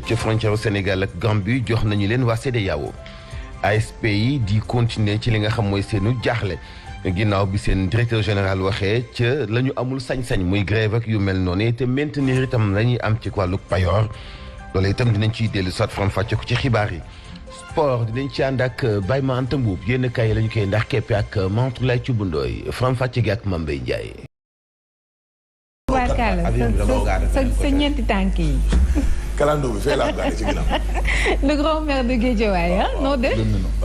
ci frontière Sénégal ak Gambie jox nañu leen waa CEDEAO ASP yi di continuer ci li nga xam mooy seenu jaaxle ginnaaw bi seen directeur général waxee ca la ñu amul sañ-sañ muy grève ak yu mel noonu te maintenir itam la ñuy am ci wàllu payoor loolu itam dinañ ciy dellu soit faram fàcce ko ci xibaar yi. sport dinañ ci ànd ak Baye Ma Anta Mbuub yenn kay lañu koy ndax keppe ak Mantoulaye Thioubundooy faram fàcce gi ak Mame Mbaye Ndiaye. sa ñeenti tànk yi. Kalando bi fee laa gaare ci ginnaaw. le grand maire de Guédiawaye ah non de.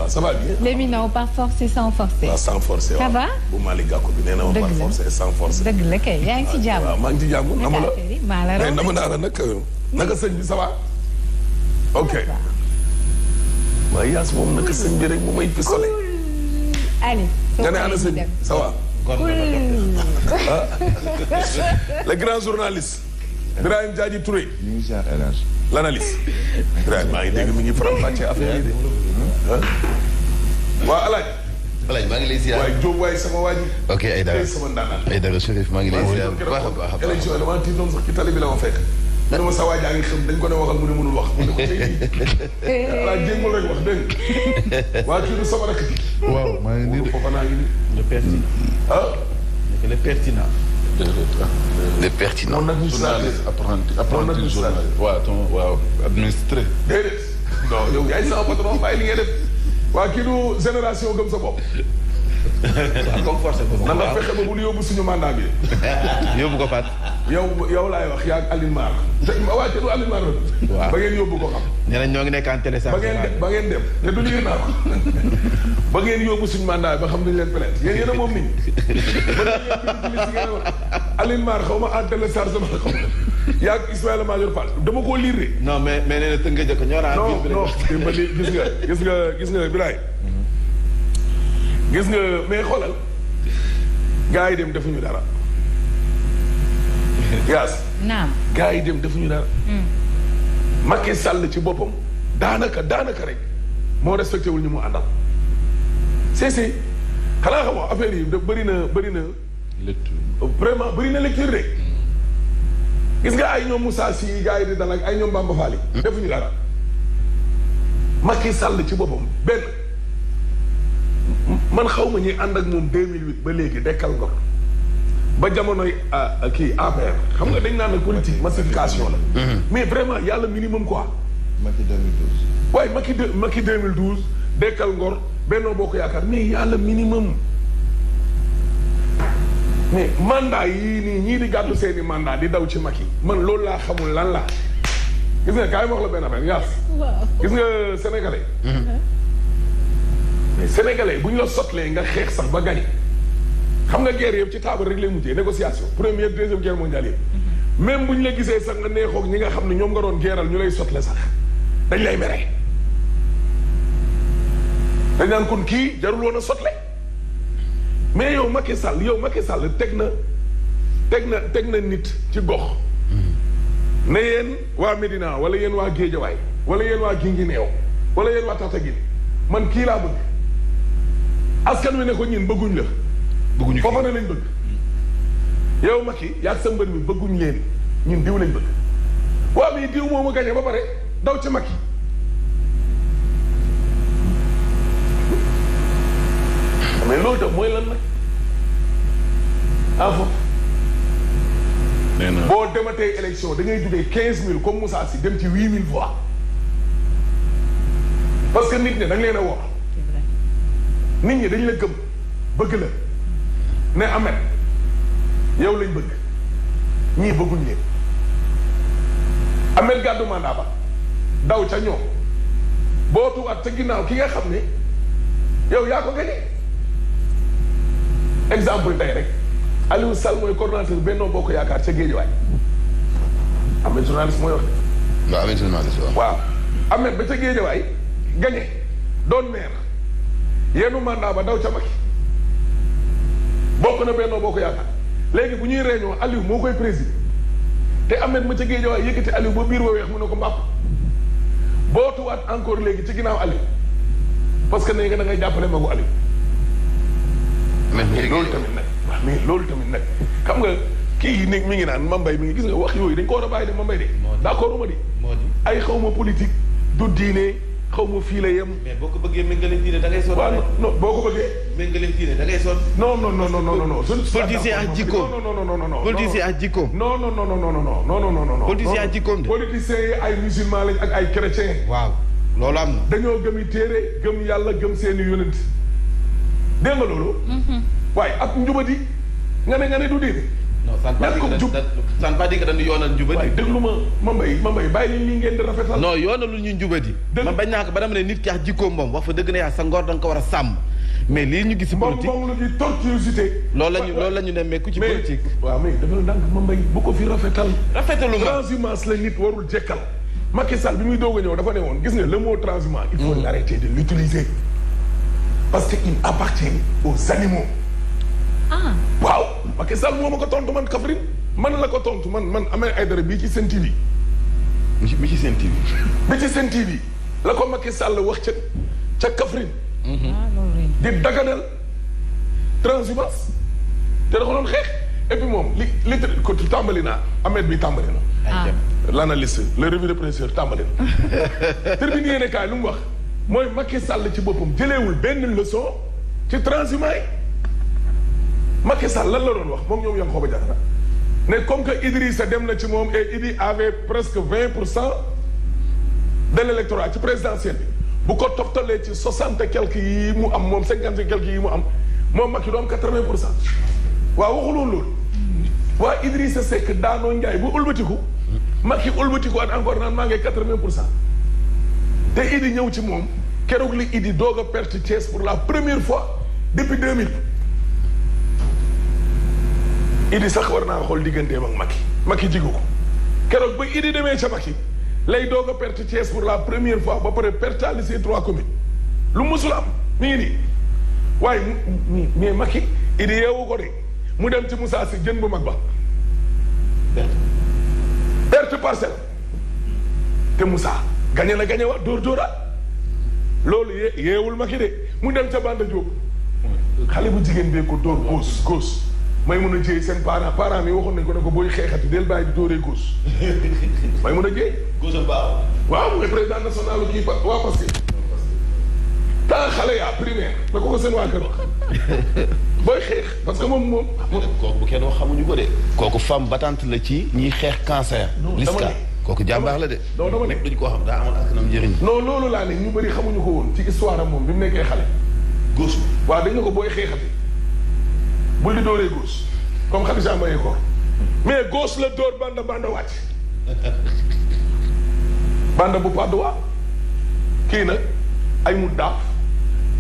ça va bien. l'éminent par force et sans forcer. waaw sans forcer waaw. ça va. bu Malick Gakou bi nee na ma par force et sans forcer. dëgg la kay yaa ngi ci jàmm. waaw maa ngi ci jàmm namu la. maa la mais namu naa la nag naka sëñ bi ça va. ok. maa yaas moom naka sëñ bi rek mu may pistolet. allez. nga ne ana sëñ bi ça va. le grand journaliste. Birame Diadji Touré. ñu ngi ziar El Hadj. l'analyste. Birame maa ngi dégg mi ngi faram-fàccee affaire yi de. waa El Hadj. El Hadj maa ngi lay ziar waaye Diop waaye sama waa ji. ok Aïdara sama ndaanaan. Aïdara Chérif maa ngi lay ziar bu baax a baax a baax. élection yi damaa tiitoon sax ci tali bi la ma fekk. mu ne ma sa waa jaa ngi xam dañ ko ne waxal mu ne mënul wax. mu ne ko tey voilà jéngul rek wax dégg nga. waa kii du sama rakk ji. waaw maa ngi nii de foofa naa ngi nii. le pertinent. ah. le pertinent. le pertinent. mon administrateur apprenti journaliste. waaw administré. déedéet non yow yaay sama patron bàyyi li ngay def waa kii du génération gëm sa bopp. comme force ko. nan la fexe ba bul yóbbu suñu mandat bi. yóbbu ko Fatou. yow laay wax yaa ak Alioune Mar. te waa te du Alioune Mar waaw ba ngeen yóbbu ko xam. nee nañ ñoo ngi nekk en téléchargement. ba ngeen dem te du liir naa ko. ba ngeen yóbbu suñu mandat bi ba xam duñu leen plainte yéen a moom nit ñi. ba ngeen wax Alioune Mar xaw ma en téléchargement xaw ma yaa ak Ismaïla Madior Fall dama koo liir de. non mais nee na tënk jëkk ñoo naan. non dimbali gis nga Birame. gis nga mais xoolal gars yi dem defuñu dara. yaas. naam. gars yi dem defuñu dara. Macky Sall ci boppam daanaka rek moo respecté wul ñu mu àndal. c'est xanaa xamoo affaire yi bëri na. lecture vraiment bëri na lecture rek. gis nga ay ñoom Moussa Sy gars yi di dal ak ay ñoom Bamba Fall yi. defuñu dara. Macky Sall ci boppam benn. man xaw ma ñuy ànd ak moom 2008 ba léegi dekkal ngor ba jamonoy kii APR xam nga dañ naan ne politique massification la. mais vraiment yàlla minimum quoi. Macky 2012. waaye Macky 2012 dekkal ngor Benno Bokk Yaakaar mais yàlla minimum. mais mandat yii nii ñii di gàddu seeni mandat di daw ci Macky man loolu laa xamul lan la gis nga kaay ma wax la benn affaire yaas. gis nga sénégalais. mais sénégalais bu ñu la sotlee nga xeex sax ba gañe xam nga guerre yëpp ci table rek lay mujjee négociation première deuxième guerre mondiale yëpp même bu ñu la gisee sax nga neexoog ñi nga xam ne ñoom nga doon geeral ñu lay sotle sax dañ lay mere dañ naan kon kii jarul woon a sotle mais yow Macky Sall teg na nit ci gox ne yéen waa Médina wala yéen waa Guédiawaye wala yéen waa Guinguinéo wala yéen waa Tataguine man kii laa bëgg askan wi ne ko ñun bëgguñ la. bëgguñu foofa ne lañ bëgg. yow Macky yaa sa mbër mi bëgguñ leen ñun diw lañ bëgg. waaw mais diw moomu gañe ba pare daw ci Macky. mais loolu tam mooy lan nag. en fait. nee na boo dematee élection da ngay jugee 15000 comme Moussa Sy dem ci 8000 voix. parce que nit ñi da nga leen a woo. nit ñi dañ la gëm bëgg la ne Ahmed yow lañ bëgg ñii bëgguñ leen Ahmed gàddu mandat ba daw ca ñoom bootuwaat ca ginnaaw ki nga xam ne yow yaa ko gañe exemple tey rek Aliou Sall mooy coordonnateur Benno Bokk Yaakaar ca Guédiawaye Ahmed journaliste mooy wax de. waaw Ahmed journaliste waaw Ahmed ba ca Guédiawaye gañe doon maire yenu mandat ba daw ca Macky bokk na Benno Bokk Yaakaar léegi bu ñuy réunion Aliou moo koy présider te Ahmed ma ca Guédiawaye yëkkati Aliou ba biir ba weex mu ne ko mbàpp bootuwaat encore léegi ci ginnaaw Aliou parce que nee nga da ngay jàppale magu Aliou. mais loolu tamit nag waaw mais loolu tamit nag xam nga kii mi ngi naan Mambay mi ngi gis nga wax yooyu dañ ko war a bàyyi de Mambay de. d'accord uma di ay xaw ma politique du diine xaw ma fii la yem. mais boo ko bëggee méngale diine da ngay sonn. waaw non boo ko bëggee. méngale diine da ngay sonn. non non non non non non. politicien ak jikkoom. non non non non non. politicien ak jikkoom. non non non non non non non non non. politicien ak jikkoom de. politiciens yi ay musulman lañ ak ay chrétien. waaw loolu am na. dañoo gëm i téere gëm yàlla gëm seeni yonent dégg nga loolu. waaye ak njubadi nga ne du diine. non ça ne veut pas dire que dañu yoonal njubadi. waaye déglu ma mbay bàyyi leen lii ngeen di rafetal. non yoonalul ñu njubadi. man bañ naa ko ba dama ne nit ki ak jikkoom moom wax fa dëgg na yaa sa ngor da nga ko war a sàmm. mais lii ñu gis ci politique moom la ñuy tortuosité. loolu la ñu nemmeeku ci politique. waaw mais dafa ndànk ma mbay bu ko fi rafetal. rafetalu ma transhumance la nit warul jekkal. Macky Sall bi muy doog a ñëw dafa ne woon gis nga le mot transhumant. il faut arrêter de l'utiliser parce que il appartient aux animaux. ah waaw Macky Sall moo ma ko tontu man Kaffrine man la ko tontu man Ahmed Aïdara bii ci Sen TV. mi ci Sen TV. bi ci Sen TV la ko Macky Sall wax ca Kaffrine. di daganal transhumance te da ko doon xeex et puis moom li ko tàmbali naa Ahmed bi tàmbali na. l'analyste le revue de presse tàmbali na. Tribune yéene kaay lu mu wax mooy Macky Sall ci boppam jëleewul benn leçon ci transhumance yi. Macky Sall lan la doon wax moom ñoom Yankhoba Diattara ne comme que Idrissa dem na ci moom et Idi avait presque 20% de l'électorat ci présidentielle bi bu ko toftalee ci 60 et quelques yi mu am moom 50 et quelques yi mu am moom Macky doom 80%. waaw waxuloon loolu waa Idrissa Seck daanoo Ndiaye bu ëlbatiku Macky ëlbatiku at encore naan maa ngi 80% te Idi ñëw ci moom keroog li Idi doog a perte Thiès pour la première fois depuis 2000. Idi sax war naa xool digganteem ak Macky jigu ko keroog ba Idi demee ca Macky lay doog a perte Thiès pour la première fois ba pare pertaali ces 3 communes lu musul am mi ngi nii waaye mais Macky Idi yeewu ko de mu dem ci Moussa Sy jën bu mag ba perte parcelle te Moussa gañe na gañe wa dóor-dóoraat loolu yeewul Macky de mu dem ca Banda Diop xale bu jigéen bee ko dóor góos may mun a jéey seen parents mi waxoon nañ ko ne ko booy xeexati del bàyyi di dóoree góos may mun a jéey góosal baax waaw mooy président national kii waa parce que tant xale yaa primaire la ko seen waa kër wax booy xeex parce que moom kooku bu kenn wax xamuñu ko de kooku femme battante la ci ñiy xeex cancer liska kooku jàmbaar la de non dama nekk duñu koo xam daa amoon askanam njëriñ non loolu laa ne ñu bëri xamuñu ko woon ci histoire am moom bi mu nekkee xale góos waaw dañ ne ko booy xeexati bul di dóoree gauche comme Khadija Mbaye ko mais gauche la dóor banda wàcc banda bu Padoa kii nag ay mu daaf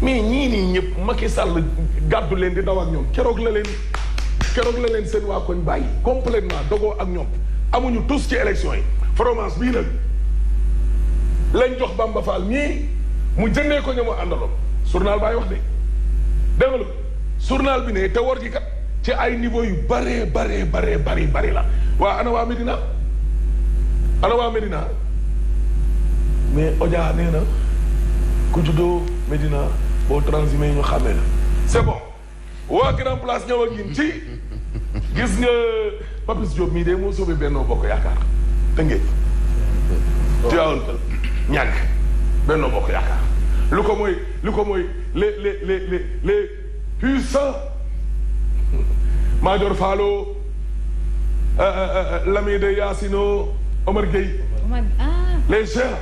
mais ñii nii ñëpp Macky Sall gàddu leen di daw ak ñoom keroog la leen seen waa koñ bàyyi complètement dogoo ak ñoom amuñu tous ci élection yi fromage bii nag lañ jox Bamba Fall ñii mu jëndee ko ñoom àndaloon journal baay wax de dégg nga journal bi ne te war gi kat ci ay niveau yu bari la waa ana waa Medina mais Odia nee na ku juddoo Medina boo transhumé ñu xàmmee la c'est bon waa Grand Place ñëw ak ñun ci gis nga Papis Diop mii de moo sauvé Benno Bokk Yaakaar te ngeen Tivaouane Peulh ñàkk Benno Bokk Yaakaar lu ko mooy les puissants Madior Fallo l'ami de Yacino Omar Gueye les gens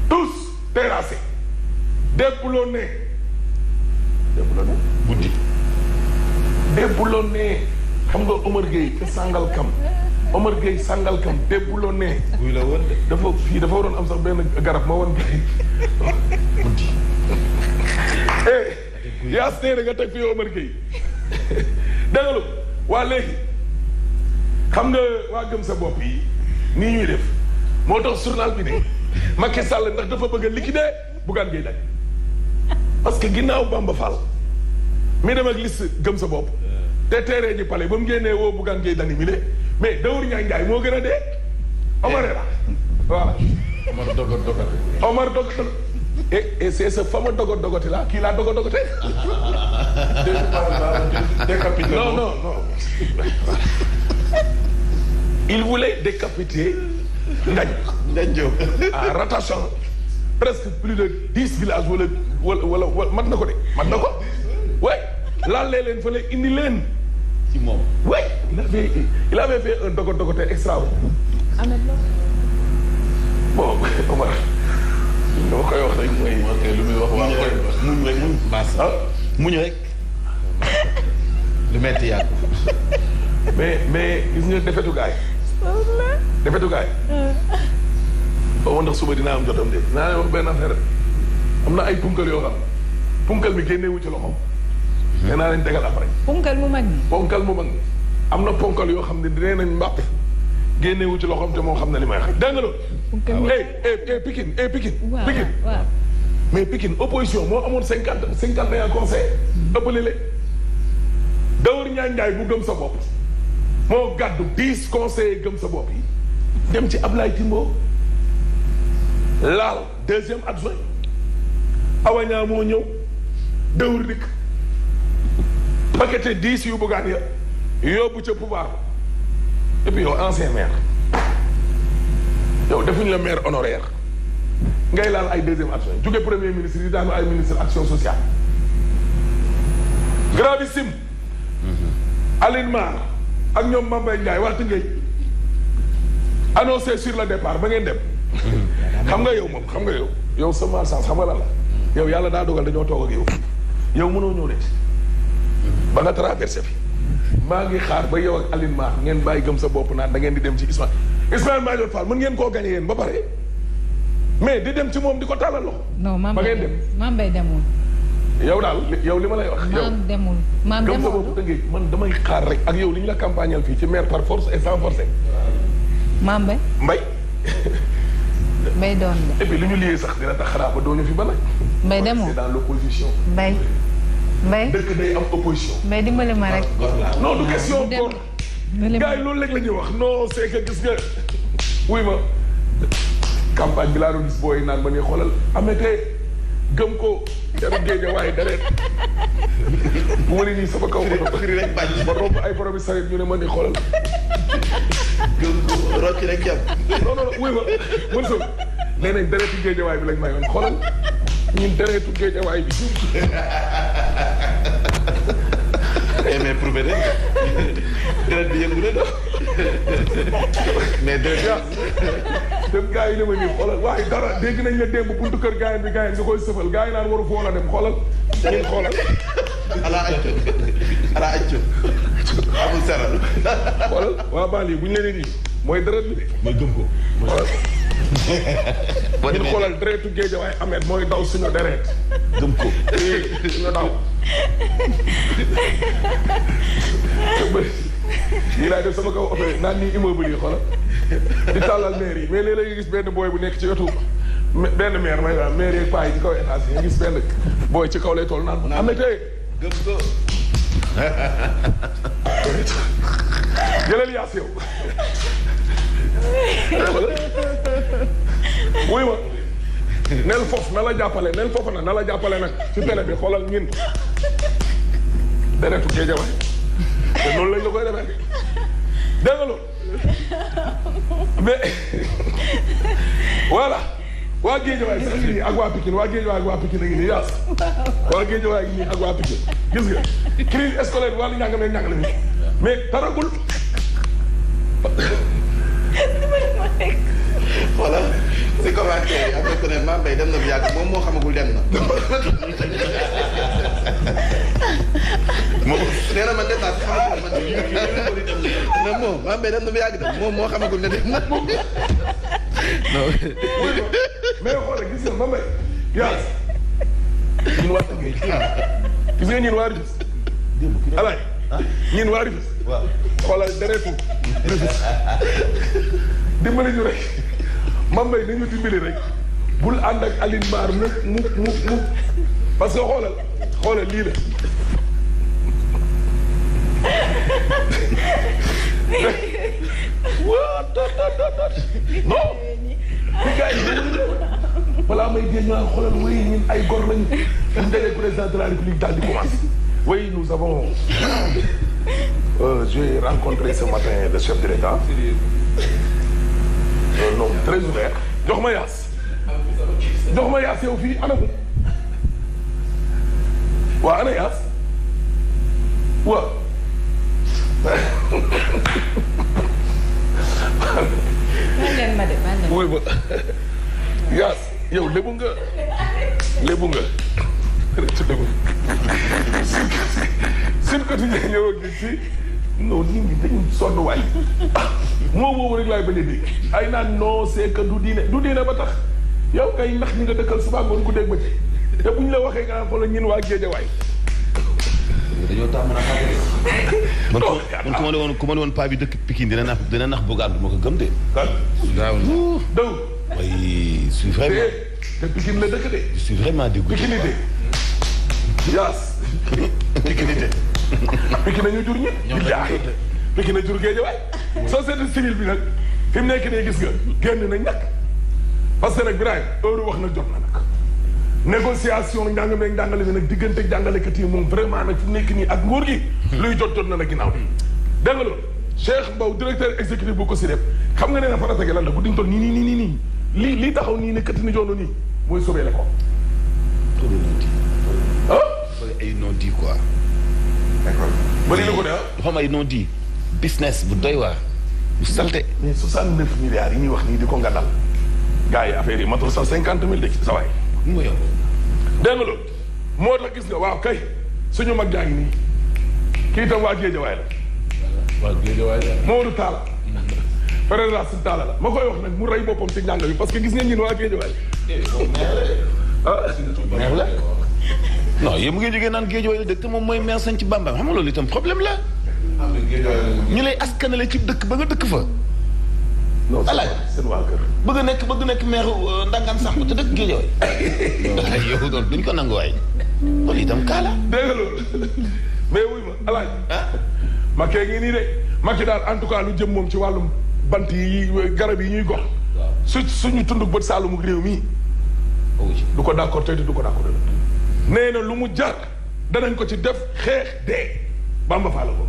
tous terrassés déboulonnés Débboulonné. guddi. Débboulonné xam nga Omar Gueye te Sangalkam Omar Gueye Sangalkam Débboulonné. buy la woon de. dafa waroon am sax benn garab ma woon gars yi guddi. yaa see nga teg fii Omar Gueye dégg nga waa léegi xam nga waa gëm sa bopp yi nii ñuy def moo tax journal bi ne Macky Sall ndax dafa bëgg a liquider Bougane Gueye Dany parce que ginnaaw Bamba Fall mi dem ak liste gëm sa bopp te teeree ji palais ba mu génnee woo Bougane Gueye Dany mi le mais Daour Ndiaye moo gën a dee Omar la voilà Omar dogot et c'est ce fameux dogote là kii laa dogote décapité non il voulait décapiter Ngagne Diop en rattachant presque plus de 10 villages wala mat na ko de mat na ko oui laalee leen fële indi leen ci moom oui il avait fait un dogote extraordinaire bon Omar dama koy wax rek mooy lu muy wax waa koy muñ rek muñ baas muñ rek lu metti yàgg mais gis nga defetu gaay ba ma ndax suba dinaa am jotam de naa leen wax benn affaire am na ay punkal yoo xam punkal bi génnewu ci loxoom nee naa leen tegal après punkal mu mag ni am na ponkal yoo xam ne nee nañ mbàpp génnewu ci loxoom te moo xam ne li may wax dégg nga loolu Pikine mais Pikine opposition moo amoon 51 conseillers ëppale le Daour Ndiaye bu gëm sa bopp moo gàddu 10 conseillers gëm sa bopp yi dem ci Ablaye Timbo laal 2e adjoint Awaña moo ñëw Daour dikk paqueté 10 yu bëggaan ya yóbbu ca pouvoir et puis yow ancien maire yow defuñu la maire honoraire ngay laal ay 2e adjoint jóge premier ministre yi daanu ay ministre action sociale gravissime Aline Mar ak ñoom Mambay Ndiaye waxtu ngay annoncé sur le départ ba ngeen dem xam nga yow moom xam nga yow sa malchance xam nga lan la yow yàlla daa dogal dañoo toog ak yow mënoo ñëw de ba nga traversé fi maa ngi xaar ba yow ak Aline Mar ngeen bàyyi gëm sa bopp naan da ngeen di dem ci Ismaïla Madior Fall mën ngeen koo gagné yéen ba pare mais di dem ci moom di ko tàllal loxo. non ba ngeen dem Mame Mbaye demul. yow daal yow li ma lay wax. yow Mame demul Mame demul gëm sa bopp dëgg man damay xaar rek ak yow li ñu la campagnal fii ci maire par force et sans forcer. Mame Mbaye. Mbaye doon de. et puis li ñu liyee sax dina tax xanaa ba doo ñu fi ba nag. Mbaye demul c'est dans l'opposition. Mbaye. dëkk day am opposition. Mbaye dimbali ma rek. non du question góor. gars yi loolu rek la ñuy wax non c'est que gis nga wuy ma campagne bi laa doon gis booy naan ma ne xoolal ametee gëm ko jarul géej waaye dareet bu ma ne nii sama kaw ma romb ay borom yi saret ñu ne ma ne xoolal gëm ko rocci rek jam non wuy ma mën so nee nañ dareetu géejawaay bi lañ may woon xoolal ñun dareetu géejawaay bi mais prouvé nañ deret bi yëngu na mais deret dem gars yi ne ma nii xoolal waaye dara dégg nañ la démb buntu kër gars yi bi gars yi nga koy sëfal gars yi naan waru foo la dem xoolal ñun xoolal ala accu amul saral xoolal waa Bali bu ñu leen nii mooy deret bi de mooy gëm ko xoolal ñun xoolal deretu Géejawaay Ahmed mooy daw suñu deret gëm ko suñu daw yii laay def sama kaw oto naan nii immeuble yi xoolal di tàllal maire yi mais léeg-léeg nga gis benn booy bu nekk ci wetu benn maire may daal maire yeeg paa yi ci kaw étage yi nga gis benn booy ci kaw lay toll naan am na tey gëm ko jëlal yaas yow wuy ma nel foofu na la jàppale nel foofu na la jàppale nag ci télé bi xoolal ñin deretu Géejawaay te noonu lañ la koy defee dégg nga loolu mais voilà waa Géejawaay sax ngi nii ak waa Pikine waa Géejawaay ak waa Pikine a ngi nii yaas waa Géejawaay ngi nii ak waa Pikine gis nga crise scolaire bi wàllu njàngale njàngale mi mais taragul voilà si commentaire yi am na ku ne Mame Mbaye dem na bu yàgg moom moo xamagul dem na non moom maa mbay dem na ba yàgg dem moom moo xamagul ne dem na. non. mais xoolal gis nga Mambay. Yaas. ñun waa Tëngéej. gis nga ñun waa Rufisque. alaay ñun waa Rufisque. waaw xoolal deretu Rufisque. dimbali ñu rek Mambay nañu dimbali rek bul ànd ak Aline Mar mu parce que xoolal lii la. non. fi gars yi balaa may dégg ñu xoolal oui ñun ay góor lañu. ñu daje président de la République daal di commencé. oui nous avons. j'ai rencontré ce matin le chef de l'État. un homme très ouvert. jox ma yaas. jox ma yaas yow fii ana ko. waa ana yaas. waa. wuy ba yaas yow lébu nga ci lébu suñ quotidien ñëw ak ci non nit ñi dañu sonn waay moo boobu rek laay bañ a dégg ay naan non c'est que du diine ba tax yow kay ndax ñi nga dëkkal suba ngoon ku dégg ba ci te buñ la waxee nga naan xoolal ñin waa Géejawaay dañoo tax mën a xamante man ku ma ne woon paa bi dëkk Pikine dina nax Bougane du ma ko gëm de. daw oui je suis vraiment. te Pikine la dëkk de. je suis vraiment dégoûté. Pikinité yaas Pikinité. Pikine ñu jur ñi. ñoom Pikine jur Géejawaay. société civile bi nag fi mu nekk nii gis nga génn na ñàkk parce que nag Birahim heure wax na jot na nag. négociation njàngale ak njàngale bi nag diggante jàngalekat yi moom vraiment nag fi mu nekk nii ak nguur gi. luy jot na nag ginnaaw bi. dégg nga loolu Cheikh Mbow directeur exécutif bu ko si def xam nga nee na farata gi lan la bu diñ toll nii lii taxaw nii ne kati ni joonu nii mooy sauver l'école. ay non-dit quoi. d'accord bëri na ko de ah. dafa am ay non-dit business bu doy waar bu salte. mais 69 milliards yi ñuy wax nii di ko ngandal gars yi affaire yi matul 150 000 de sa waay. mu yow. dégg nga loolu moo tax gis nga waaw kay suñu mag jaa ngi nii kii itam waa Géejawaay la. waa Géejawaay la. Maodo Talla. fédération Talla la ma koy wax nag mu rey boppam ci njàng bi parce que gis ngeen ñun waa Géejawaay. neex la. non yéen mu ngi jógee naan Géejawaay la dëkk te moom mooy maire sañ ci Bamba xam nga loolu itam problème la. ñu lay askanale ci dëkk ba nga dëkk fa. non seen waa kër. bëgg nekk maire Ndangaan Samb te dëkk Géejawaay. yow doon duñ ko nangu waay. loolu itam kaala. dégg nga loolu mais wuy ma alaaj Macky ngi nii de Macky daal en tout cas lu jëm moom ci wàllum bant yi garab yi ñuy gox. suñu tund bët Saalum réew mii. du ko d'accord tey du ko d'accord nee na lu mu jar danañ ko ci def xeex dee Bamba Fall ko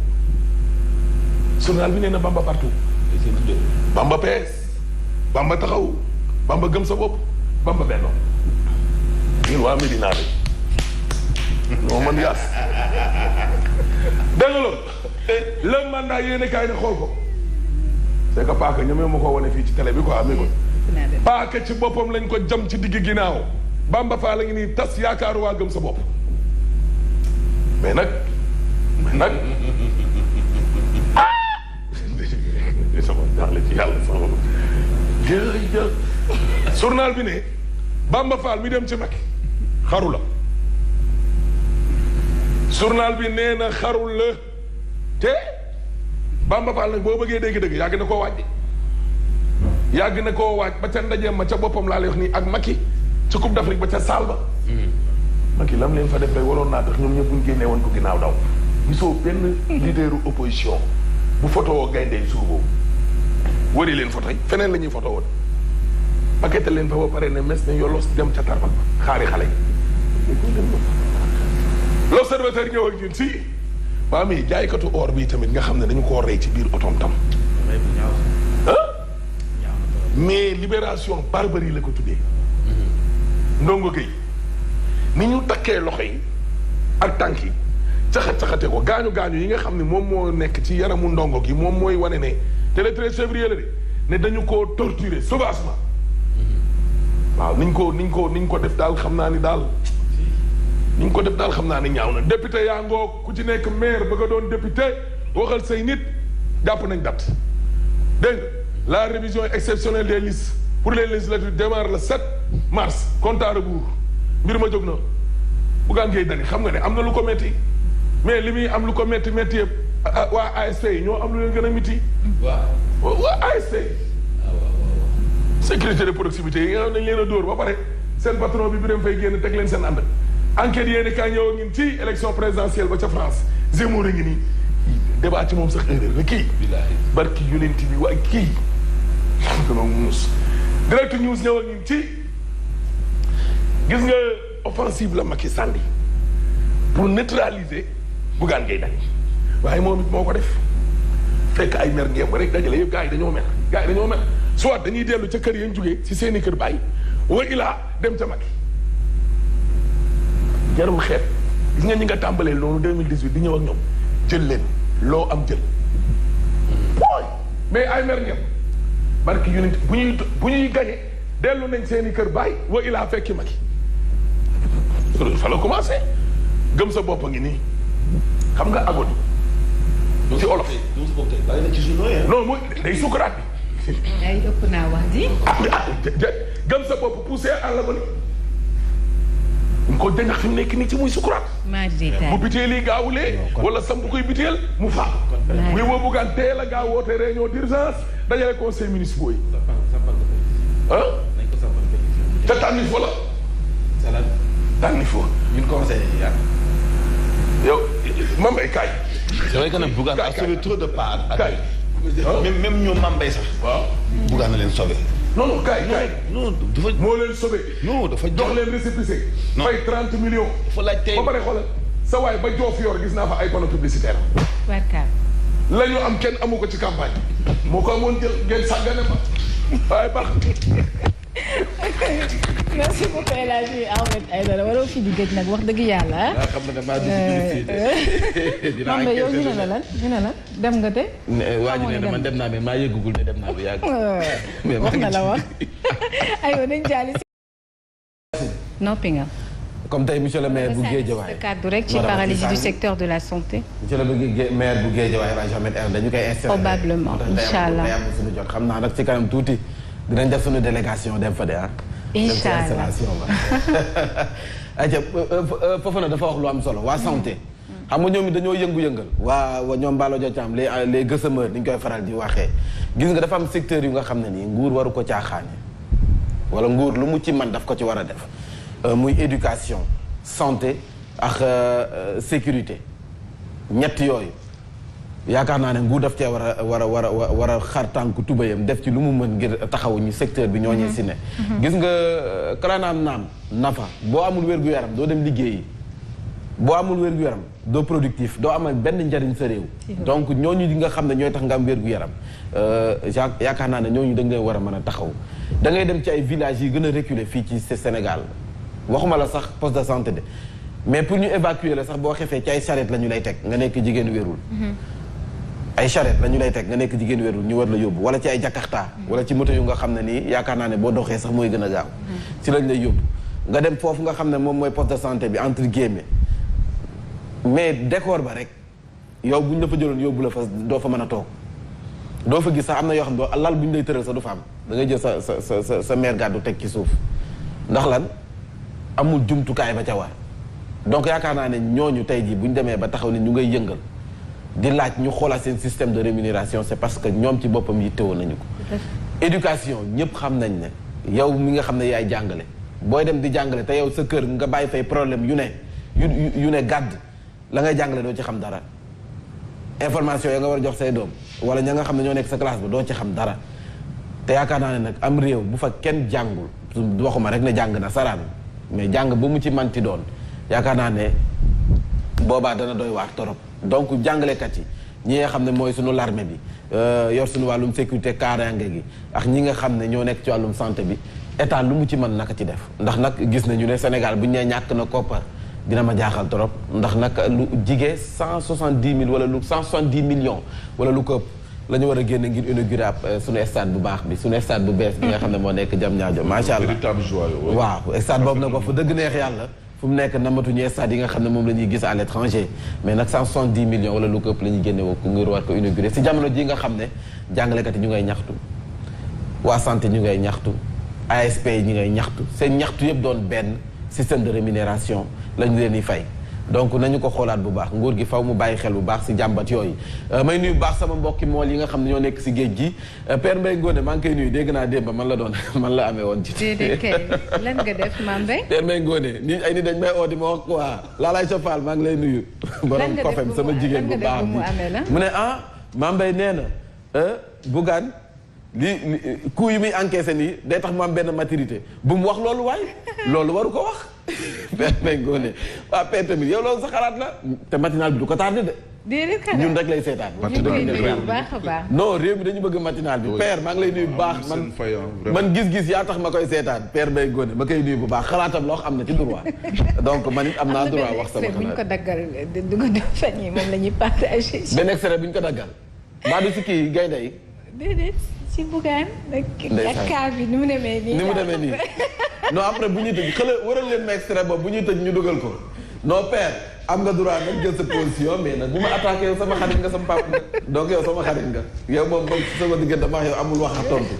journal bi nee na Bamba partout. Bamba PS Bamba taxaw Bamba gëm sa bopp Bamba benno ñun waa Medina bi non man yaas dégg nga loolu le mandat yéene kaay ne xool ko c'est que paaka ñoomee ma ko wane fii ci télé bi quoi amee ko paaka ci boppam lañ ko jam ci digg ginnaaw Bamba Fall la ngi nii tas yaakaaru waa gëm sa bopp mais nag sama jaaxle ci yàlla sama jërëjëf journal bi ne Bamba Fall mi dem ci Macky xaru la journal bi nee na xarul la te Bamba Fall nag boo bëggee dégg-dëgg yàgg na koo waaj yàgg na koo waaj ba ca ndajeem ma ca boppam laa lay wax nii ak Macky ca Coupe d'Afrique ba ca saal ba Macky lam leen fa def rek waroon naa tax ñoom ñëpp buñ génnee woon ko ginnaaw daw gisoo benn leaderu opposition bu photo woo gayndey suur boobu wëri leen photo yi feneen la ñuy photo woon paquete leen fa ba pare ne mes ne yolos dem ca tarba xaari xale yi l'observateur ñëw ak ñun si maa mi jaaykatu or bii tamit nga xam ne dañu koo rey ci biir otom tam mais libération barbarie la ko tuddee ndongo Gueye ni ñu takkee loxo yi ak tànk yi caxat-caxate ko gaañu-gaañu yi nga xam ne moom moo nekk ci yaramu ndongo gi moom mooy wane ne te le 13 février la de ne dañu koo torturer sauvagement waaw niñ ko def daal xam naa ni daal niñ ko def daal xam naa ni ñaaw na député yaa ngoo ku ci nekk maire bëgg a doon député waxal say nit jàpp nañ date dégg nga la révision exceptionnelle des listes pour les législatives démarre le 7 mars compte à rebours mbir ma jóg na Bougane Gueye Dany xam nga ne am na lu ko metti mais li muy am lu ko metti yëpp waa ASP yi ñoo am lu leen gën a miti waa ASP sécurité de proximité yi nga nañ leen a dóor ba pare seen patron bi dem fay génn teg leen seen ànd enquête yéeni kaa ñëw ngin ci élection présidentielle ba ca France Zemmour a ngi nii débat ci moom sax erreur la kii barki yonent bi waaye kii dama muus direct news ñëw ngin ci gis nga offensive la Macky Sall pour neutraliser Bougane Gueye Dany waaye moom it moo ko def fekk ay mer ngeem rek dajale yëpp gars yi dañoo mer soit dañuy dellu ca kër yéen jógee si seeni kër bàyyi wa ilaa dem ca Macky jarul xeet gis nga ñi nga tàmbalee loolu 2018 di ñëw ak ñoom jël leen loo am jël booy mais ay mer ngeem barki unité bu ñuy gañe dellu nañ seeni kër bàyyi wa ilaa fekki Macky fa la commencé gëm sa bopp ngi nii xam nga agoni ci olof non mooy day sukuraat bi ay ëpp naa wax di gëm sa bopp poussé à l'agonie ñu ko dañax fi mu nekk nii ci muy sukuraat bu biteel yi gaawulee wala sam bu koy biteel mu faa muy boo buggaan teel a gaaw woote réunion d'urgence dajale conseil municipal yi ah te tànni fo la tànni fo ñun conseil yow Mambay kaay. c'est vrai que nag Bougane a sauvé trop de parts. kaay même ñoom Mambay sax. waaw Bougane na leen sauvé. non kaay. non dafa moo leen sauvé. non dafa jox leen récépissé. non fay 30 millions. dafa laaj tey ba pare xoolal sa waay ba Diofior gis naa fa ay panneaux publicitaires. warkaar. la ñu am kenn amu ko ci campagne. moo ko amoon jël ngeen sàggane ma waaye baax. merci beaucoup El Hadji Ahmed Aïdara waroo fi di gëj nag wax dëgg yàlla ah. xam nga damaa dinaa enquête yow ñu ne la lan ñu ne la dem nga te. waa ji ne man dem naa mais maa yëggugul ne dem naa bu yàgg. mais wax na la wax. aywa nañ jaali si. noppi nga. comme tey monsieur le maire bu Guédiawaye. kaddu rek ci paralysie du secteur de la santé. monsieur le maire bu Guédiawaye El Hadji Ahmed Aïdara dañu koy installé. probablement incha allah suñu jot xam naa nag ci kanam tuuti dinañ def suñu délégation dem fa de ah. incha allah ayca Fofana dafa wax lu am solo waa santé. xam nga ñoom it dañoo yëngu-yëngal. waa ñoom Mballo Diatam les gësëmeur ni ñu koy faral di waxee. gis nga dafa am secteur yu nga xam ne nii nguur waru ko caaxaane wala nguur lu mu ci man daf ko ci war a def. muy éducation santé ak sécurité ñett yooyu yaakaar naa ne nguur daf cee war a xar tànk tubayam def ci lu mu mën ngir taxawuñu secteur bi ñooñee si ne gis nga kalaanaam naam nafa boo amul wér-gu-yaram doo dem liggéeyi boo amul wér-gu-yaram doo productif doo amal benn njariñ sa réew donc ñooñu di nga xam ne ñooy tax nga am wér-gu-yaram yaakaar naa ne ñooñu da ngay war a mën a taxaw da ngay dem ci ay villages yi gën a reculé fii ci Sénégal waxuma la sax poste de santé de mais pour ñu évacuer la sax boo xefee ci ay charrette la ñu lay teg nga nekk jigéen wérul ay charrette la ñu lay teg nga nekk jigéen wérul ñu war la yóbbu wala ci ay jakarta wala ci moto yu nga xam ne nii yaakaar naa ne boo doxee sax mooy gën a gaaw ci lañ lay yóbbu nga dem foofu nga xam ne moom mooy poste de santé bi entre guillemets mais décor ba rek yow bu ñu la fa jëloon yóbbu la fa doo fa mën a toog doo fa gis sax am na yoo xam ne lal bu ñu lay tëral sax du fa am da ngay jël sa mère gàddu teg ci suuf ndax lan amul jumtukaay ba ca war donc yaakaar naa ne ñooñu tey jii bu ñu demee ba taxaw ne ñu ngay yëngal di laaj ñu xoolaat seen système de rémunération c'est parce que ñoom ci boppam yittewoo nañu ko. éducation ñëpp xam nañ ne yow mi nga xam ne yaay jàngale booy dem di jàngale te yow sa kër nga bàyyi fay problème yu ne gàdd la ngay jàngale doo ci xam dara information ya nga war a jox say doom wala ña nga xam ne ñoo nekk sa classe ba doo ci xam dara te yaakaar naa ne nag am réew bu fa kenn jàngul waxuma rek ne jàng na saraan mais jàng ba mu ci manti doon yaakaar naa ne boobaa dana doy waar torop donc jàngalekat yi ñi nga xam ne mooy suñu l'armée bi yor suñu wàllum sécurité kaaraange gi ak ñi nga xam ne ñoo nekk ci wàllum santé bi état lu mu ci mën naka ci def ndax nag gis nañu ne Sénégal bu ñu nee ñàkk na koppar dina ma jaaxal trop ndax nag lu jigee 170 000 wala lu 170 millions wala lu ko ëpp la ñu war a génne ngir inaugurer suñu stade bu baax bi suñu stade bu bees bi nga xam ne moo nekk Diamniadio macha allah waaw stade boobu nag wax fa dëgg neex yàlla fu mu nekk namatuñu stade yi nga xam ne moom la ñuy gis à l'étranger mais nag 170 millions wala lu ko ëpp la ñuy génne woo ko ngir war ko inauguré si jamono ji nga xam ne jàngalekat yi ñu ngay ñaxtu waa santé ñu ngay ñaxtu ASP yi ñu ngay ñaxtu seen ñaxtu yëpp doon benn système de rémunération lañu leen di fay donc nañu ko xoolaat bu baax nguur gi faw mu bàyyi xel bu baax si jàmbat yooyu may nuyu bu baax sama mbokki mool yi nga xam ne ñoo nekk si géej gi Père Mbaye Ngoné maa ngi koy nuyu dégg naa démb man la doon man la amee woon ci déedéet kay lan nga def Mame Mbaye Père Mbaye Ngoné nii ay nit dañ may oo di ma wax quoi laalaay sofal maa ngi lay nuyu borom kofem sama jigéen bu baax bi mu ne Mame Mbaye nee na Bougane li coût yi muy encaissé nii day tax mu am benn maturité bu mu wax loolu waay loolu waru ko wax Père Mbaye Ngoné waaw Père tamit yow loolu sa xalaat la te matinal bi du ko tardé de déedéet kanam ñun rek lay seetaan bu baax a baax non réew mi dañu bëgg matinal bi Père maa ngi lay nuyu bu baax man gis-gis yaa tax ma koy seetaan Père Mbaye Ngoné ma koy nuyu bu baax xalaatam loo xam ne ci droit donc man it am naa droit wax sama xalaat bu ñu ko daggal du ko def fan yi moom la ñuy partagé benn extrait bu ñu ko daggal maa du si kii gaynde yi déedéet si Bougane ak kaa bi ni mu demee nii ni mu demee nii non après bu ñuy tëj xale waral leen ma extrait boobu bu ñuy tëj ñu dugal ko non Père am nga droit nag jël sa position mais nag bu ma attaqué yow sama xarit nga sama papa nga donc yow sama xarit nga yow moom sama diggante ma yow amul wax a tontu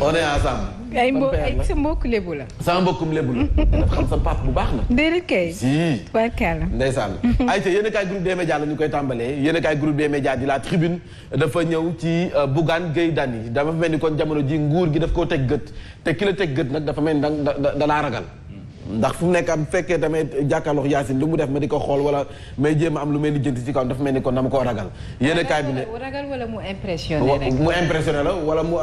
on est ensemble ay sa mbokku lébu la sama mbokkum lébu la dafa xam sa papa bu baax na déedéet kay si tubaarkàlla ndeysaan ayca yéen a kaay groupe des médias la ñu koy tàmbalee yéen a kaay groupe des médias di la tribune dafa ñëw ci Bougane Gueye Dany dafa mel ni kon jamono ji nguur gi daf koo teg gët te ki la teg gët nag dafa mel ni da laa ragal ndax fu mu nekk am fekkee tamit jàkkaarloog Yacine lu mu def ma di ko xool wala may jéem a am lu may lijjanti ci kaw dafa mel ni kon dama koo ragal yéen a kaay bi ne ragal wala mu impressionné rek mu impressionné la wala mu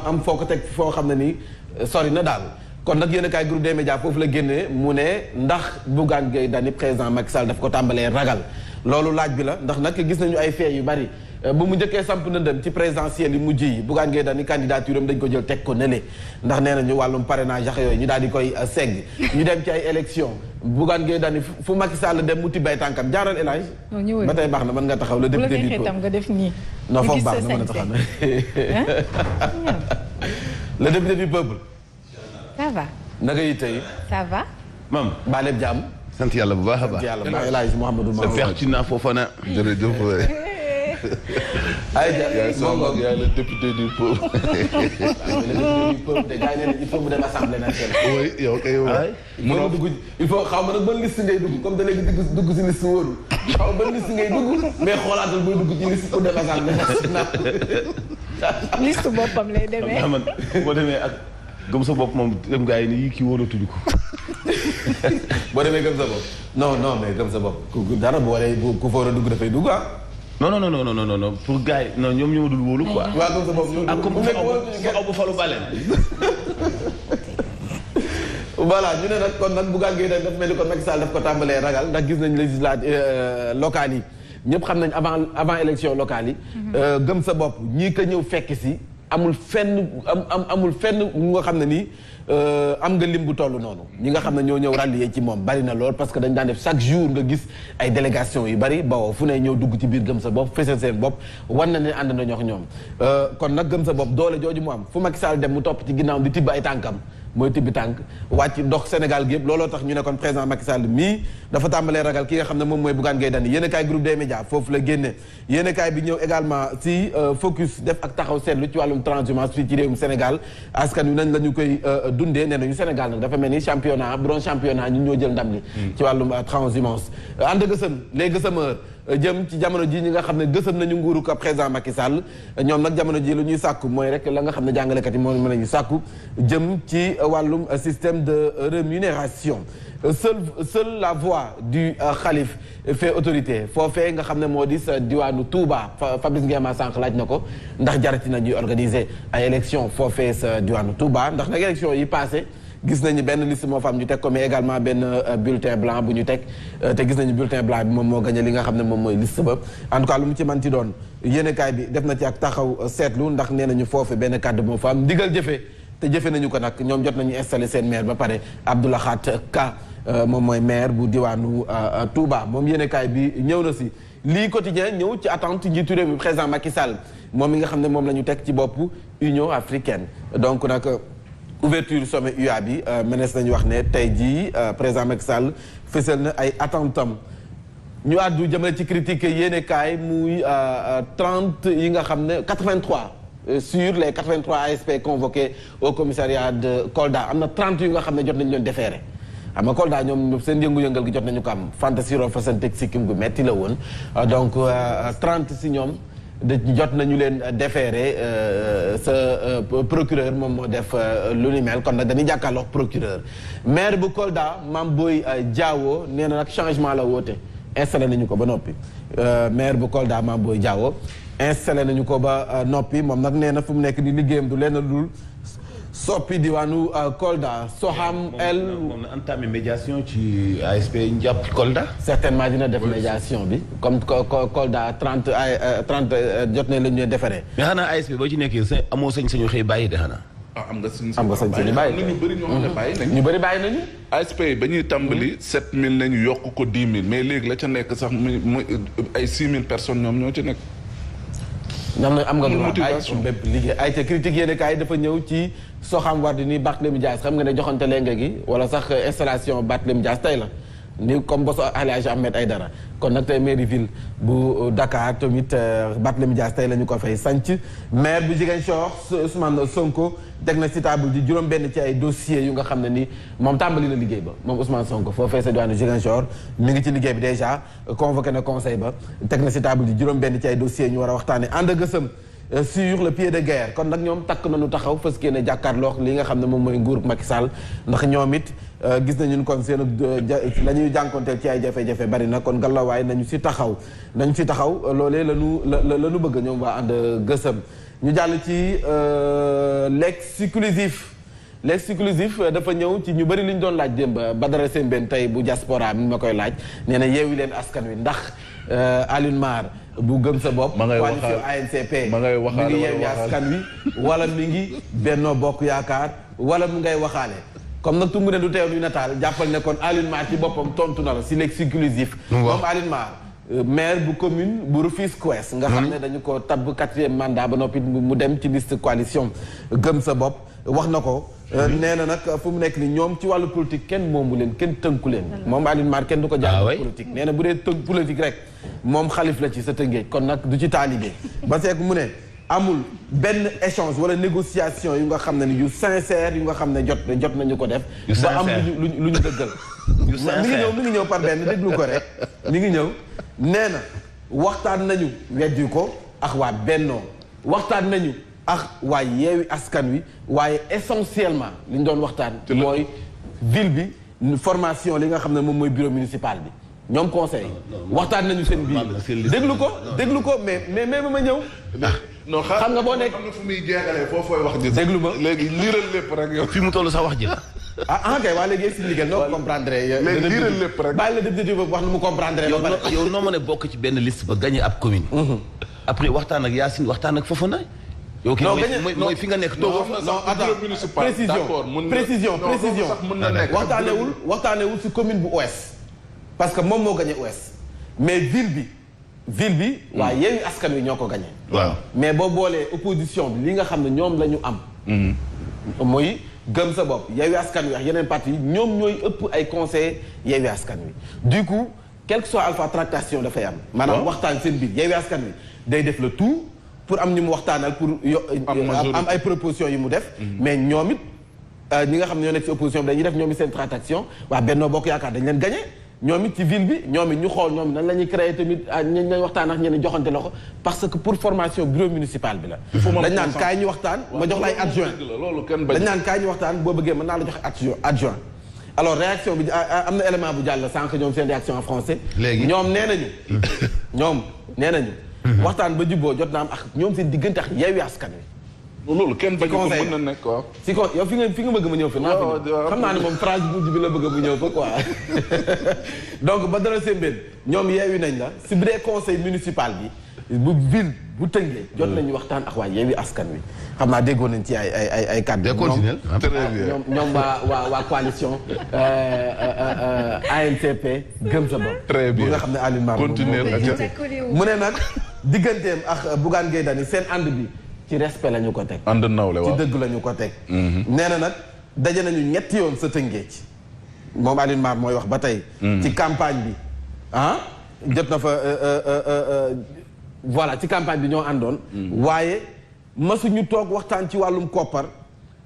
am foo ko teg foo xam ne nii sori na daal kon nag yéen a kaay groupe des médias foofu la génnee mu ne ndax Bougane Gueye Dany président Macky Sall daf ko tàmbalee ragal loolu laaj bi la ndax nag gis nañu ay faits yu bari bu mu njëkkee samp ndëndëm ci présidentielle yi mujj yi Bougane Gueye Dany candidature am dañ ko jël teg ko nële ndax nee nañu wàllum parrainage ak yooyu ñu daal di koy segg ñu dem ci ay élection Bougane Gueye Dany fu Macky Sall dem mu tibbay tànkam jaaral El Hadj ba tey baax na mën nga taxaw le député du peuple nga def nii non foofu baax na mën a taxaw le député du peuple ça va naka yi tey ça va mam baa lépp jàmm sant yàlla bu baax a baax yàlla ba El Hadj Mouhamadou sa feex ci naa foofa na jërëjëf ay yaay le député du peuple. de gars yi ne il faut mu dem assemblée nationale. oui yow kay yow. mënoo dugg il faut xaw ma nag ban liste ngay dugg comme da léegi dugg si liste wóorul xaw ma ban liste ngay dugg mais xoolaatal booy dugg ci liste pour dem assemblée nationale. liste boppam lay demee. man boo demee ak gëm sa bopp moom dem gars yi nii kii wóolatuñu ko. boo demee gëm sa bopp non mais gëm sa bopp dara bu waree ku fa war a dugg dafay dugg ah. non pour gars yi non ñoom ñoo dul wóolu quoi. waaw gëm sa bopp ñoom. ak comme bu falu bale. voilà ñu ne nag kon nag Bougane Gueye Dany daf mel ni kon Macky Sall daf ko tàmbalee ragal ndax gis nañ législatives locales yi ñëpp xam nañ avant élection locale yi. gëm sa bopp ñii ko ñëw fekk si amul fenn amul fenn nga xam ne nii. am nga lim bu toll noonu ñi nga xam ne ñoo ñëw rallier ci moom bari na lool parce que dañ daan def chaque jour nga gis ay délégation yu bari bawoo fu ne ñëw dugg ci biir gëm sa bopp fesal seen bopp war na ne ànd na ñox ñoom kon nag gëm sa bopp doole jooju mu am fu Macky Sall dem mu topp ci ginnaawam di tibb ay tànkam mooy tibbi tànk wàcc dox Sénégal gi yëpp looloo tax ñu ne kon président Macky Sall mii dafa tàmbalee ragal ki nga xam ne moom mooy Bougane Gueye Dany yéen a kaay groupe des médias foofu la génne yéen a kaay bi ñëw également si focus def ak taxaw seetlu ci wàllum transhumance fii ci réewum Sénégal askan wi nañ la ñu koy dundee nee nañu Sénégal nag dafa mel ni championnat bu doon championnat ñun ñoo jël ndam li ci wàllum transhumance ànd gësëm les gësëmeurs jëm ci jamono ji ñi nga xam ne gësëm nañu nguuru ko président Macky Sall ñoom nag jamono ji lu ñuy sàkku mooy rek la nga xam ne jàngalekat yi moom la ñuy sàkku jëm ci wàllum système de rémunération seule la voix du xalif fait autorité foofee nga xam ne moo di sa diwaanu Touba Fabrice Nguema sànq laaj na ko ndax jarati na ñuy organiser ay élection foofee sa diwaanu Touba ndax nag élection yi passé gis nañu benn liste moo fa am ñu teg ko mais également benn bulletin blanc bu ñu teg te gis nañu bulletin blanc bi moom moo gagné li nga xam ne moom mooy liste ba en tout cas lu mu ci manti doon yéenekaay bi def na ci ak taxaw seetlu ndax nee nañu foofu benn kàddu moo fa am ndigal jëfe te jëfe nañu ko nag ñoom jot nañu installé seen maire ba pare Abdoulaye Khat Ka moom mooy maire bu diwaanu Touba moom yéenekaay bi ñëw na si lii quotidien ñëw ci attente njiitu réew mi président Macky Sall moom mi nga xam ne moom la ñu teg ci bopp Union africaine donc nag ouverture sommet UA bi mënees nañu wax ne tey jii président Macky Sall fësal na ay attentam ñu àddu jëmale ci critique yéene kaay muy 30 yi nga xam ne 83 sur les 83 ASP convoqués au commissariat de Kolda am na 30 yu nga xam ne jot nañu leen déféré xam nga Kolda ñoom seen yëngu-yëngal gi jot nañu ko am fantasi ro fasanteeg sikkim gu metti la woon donc 30 si ñoom jot nañu leen déféré sa procureur moom moo def lu ni mel kon nag dañuy jàkkaarloo procureur maire bu Kolda Mame Boye Diao nee na nag changement la woote installé nañu ko ba noppi maire bu Kolda Mame Boye Diao installé nañu ko ba noppi moom nag nee na fu mu nekk di liggéeyam du leen dul soppi diwaanu Kolda Soham El. moom na entamé médiation ci ASP njàpp Kolda. certainement dina def médiation bi comme Kolda 30 jot nañ la ñu defaree. mais xanaa ASP boo ci nekkee sa amoo sañ-sañu xëy bàyyi de xanaa. am nga sañ-sañu bàyyi ñu bëri ñoo xam ne bàyyi nañu. ñu bëri bàyyi nañu. ASP ba ñuy tàmbali 7000 nañu yokk ko 10 000 mais léegi la ca nekk sax muy ay 6000 personnes ñoom ñoo ci nekk. ñoom nag am nga droit ay bépp liggéey ay te critique yéen kaay dafa ñëw ci Soham Wardini Barthélémy Dias xam nga ne joxante lenge gi wala sax installation Barthélémy Dias tey la ni comme bosu El Hadji Ahmed Aïdara kon nag tey mairie ville bu Dakar tamit Barthélémy Dias tey la ñu ko fay sanc maire bu Ziguinchor Ousmane Sonko teg na ci table ji juróom-benn ci ay dossiers yu nga xam ne ni moom tàmbali na liggéey ba moom Ousmane Sonko foofee sa diwaanu Ziguinchor mi ngi ci liggéey bi déjà convoqué na conseil ba teg na ci table ji juróom-benn ci ay dossiers ñu war a waxtaane ànd gësëm sur le pied de guerre kon nag ñoom takk nañu taxaw fas yéene jàkkaarloo li nga xam ne moom mooy nguur Macky Sall ndax ñoom it gis nañu kon seen la ñuy jànkonteel ci ay jafe-jafe bari na kon gàllawaay nañu ci taxaw loolee lañu bëgg ñoom waa ànd gësëm ñu jàll ci l'exclusif dafa ñëw ci ñu bëri li ñu doon laaj démb Badara Sembène tey bu diaspora mi ma koy laaj nee na yeewi leen askan wi ndax Alioune Mar bu gëm sa bopp coalition ANCP mi ngi yeewi askan wi wala mi ngi Benno Bokk Yaakaar wala mu ngay waxaale comme nag tungu ne du teew nuy nataal jàppal ne kon Alioune Mar ci boppam tontu na la si l'exclusif moom Alioune Mar maire bu commune bu Rufisque Ouest nga xam ne dañu ko tabb 4e mandat ba noppi mu dem ci liste coalition gëm sa bopp wax na ko nee na nag fu mu nekk ni ñoom ci wàllu politique kenn moomu leen kenn tënku leen moom Alioune Mar kenn du ko jàll politique nee na bu dee tënk politique rek moom xalif la ci sa tëngeej kon nag du ci taalibe ba seek mu ne amul benn échange wala négociation yu nga xam ne ni yu sincère yu nga xam ne jot nañu ko def ba am lu ñu dëggal mi ngi ñëw par benn déglu ko rek mi ngi ñëw nee na waxtaan nañu weddi ko ak waa Bennoo waxtaan nañu ak waa Yewwi Askan Wi waaye essentiellement li ñu doon waxtaan mooy ville bi formation li nga xam ne moom mooy bureau municipal bi ñoom conseil waxtaan nañu seen biir déglu ko mais ma ñëw non xam nga boo nekk xam nga fu muy jeexalee foofu wax ji déglu ma léegi liiral lépp rek yow fi mu toll sax wax ji la kay waa léegi expliqué noo comprendre léegi liiral lépp rek bàyyi la député boobu wax nu mu comprendre yow noo mën a bokk ci benn liste ba gagné ab commune après waxtaan ak Yacine waxtaan ak Fofana yow kii mooy fi nga nekk toog non précision waxtaanewul si commune bu ouest parce que moom moo gagné ouest mais ville bi waa Yewwi Askan Wi ñoo ko gagné waaw mais boo boolee opposition bi li nga xam ne ñoom la ñu am mooy gëm sa bopp Yewwi Askan Wi ak yeneen parti yi ñoom ñooy ëpp ay conseillers Yewwi Askan Wi du coup quel que soit alpha tractation dafay am maanaam waxtaan seen biir Yewwi Askan Wi day def le tout pour am ñu mu waxtaanal pour am ay propositions yi mu def mais ñoom it ñi nga xam ne ñoo nekk ci opposition bi dañuy def ñoom it seen tractation waa Benno Bokk Yaakaar dañ leen gagné ñoom it ci ville bi ñoom it ñu xool ñoom nan la ñuy créer tamit ñañ waxtaan ak ñeneen joxante loxo parce que pour formation bureau municipal bi la dañ naan kaay ñu waxtaan ma jox la ay adjoint dañ naan kaay ñu waxtaan boo bëggee mën naa la joxe adjoint alors réaction bi am na élément bu jàll sànq ñoom seen réaction en français léegi ñoom nee nañu waxtaan ba jubboo jot na am ak ñoom seen diggante ak Yewwi Askan Wi loolu kenn bañ ko mën na nekk quoi. si ko yow fi nga bëgg ma ñëw fi naa fi xam naa ne moom phrase bu bi la bëgg mu ñëw fa quoi donc Badara Sembène ñoom yeewi nañ la si bu dee conseil municipal bi bu ville bu Tëngéej jot nañu waxtaan ak waa Yewwi Askan Wi xam naa déggoon nañ ci ay kàddu ñoom waa coalition ANCP gëm sa bopp très bien bu nga xam ne Alioune Mar continuer mu ne nag digganteem ak Bougane Gueye Dany seen ànd bi ci respect la ñu ko teg. ànd nawle waaw ci dëgg la ñu ko teg. nee na nag daje nañu ñetti yoon sa Tëngéej moom Alioune Mar mooy wax ba tey. ci campagne bi jot na fa voilà ci campagne bi ñoo àndoon. waaye masuñu toog waxtaan ci wàllum koppar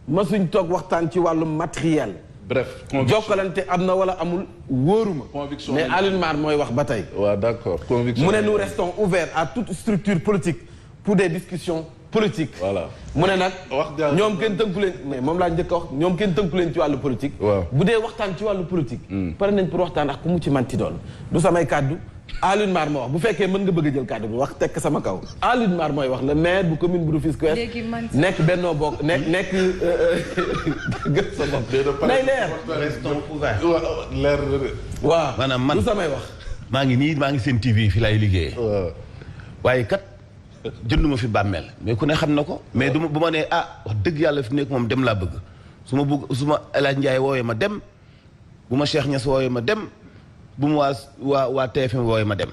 masuñu toog waxtaan ci wàllum matériel. bref jokkalante am na wala amul wóoruma. mais Alioune Mar mooy wax ba tey. waaw d'accord conviction. mu ne nous restons ouverts à toute structure politique pour des discussions politiques. voilà mu ne nag. ñoom kenn tënku leen mais moom laa njëkk a wax ñoom kenn tënku leen ci wàllu politique. waaw bu dee waxtaan ci wàllu politique. pare nañ pour waxtaan ak ku mu ci manti doon. du samay kàddu Alioune Mar moo wax bu fekkee mën nga bëgg a jël kàddu bi wax tekk sama kaw. Alioune Mar mooy wax le maire bu commune bu Rufisque Ouest. nekk Benno Bokk nekk gën sa bopp. nay leer. leer. waaw maanaam man du samay wax. maa ngi seen TV fi laay liggéeyee. waaye kat jënduma fi bàmmeel mais ku ne xam na ko. mais bu ma nee wax dëgg yàlla fi nekk moom dem laa bëgg su ma El Hadj Ndiaye woowee ma dem bu ma Cheikh Niass woowee ma dem bu ma waa TFM woowee ma dem.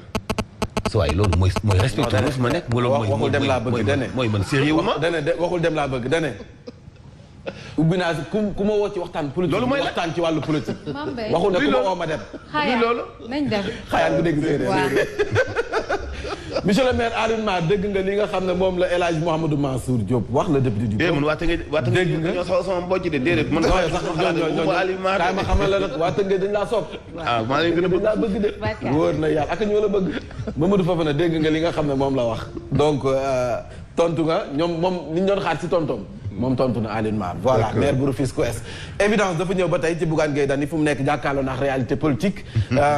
su waay loolu mooy respecté wu fi ma nekk. waxul dem laa bëgg dane mooy man sérieux ma. waxul dem laa bëgg dane ubbi naa si ku ma woo ci waxtaan politique. loolu mooy waxtaan ci wàllu politique. waxul ne ku ma woo ma dem. loolu nañ dem. xayaan bu dégg séeréer. monsieur le maire Alioune Mar dégg nga li nga xam ne moom la El Hadj Mouhamadou Mansour Diop wax la député du. man waate nga dégg nga ñoo sax sama mbojj de déedéet. man kaay ma xamal la nag waate nga dañ laa sopp. maa leen gën a dañ laa bëgg de. wóor na yàlla ak ñoo la bëgg. Mamadou Fofana dégg nga li nga xam ne moom la wax. donc tontu nga ñoom moom li ñu doon xaar ci tontoom. moom tontu na Alioune Mar voilà maire bu Rufisque Ouest évidence dafa ñëw ba tey ci Bougane Gueye Dany fu mu nekk jàkkaarloo ndax réalité politique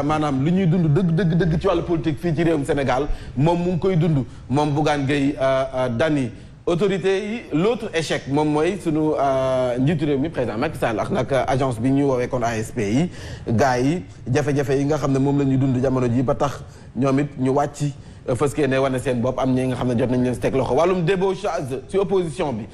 maanaam li ñuy dund dëgg ci wàllu politique fii ci réewum Sénégal moom mu ngi koy dund moom Bougane Gueye Dany autorité yi l'autre échec moom mooy sunu njiitu réew mi président Macky Sall ak nag agence bi ñuy woowee kon ASP yi gars yi jafe-jafe yi nga xam ne moom la ñuy dund jamono ji ba tax ñoom it ñu wàcc fës kee ne wane seen bopp am ñi nga xam ne jot nañ leen si teg loxo wàllum débauchage ci opposition bi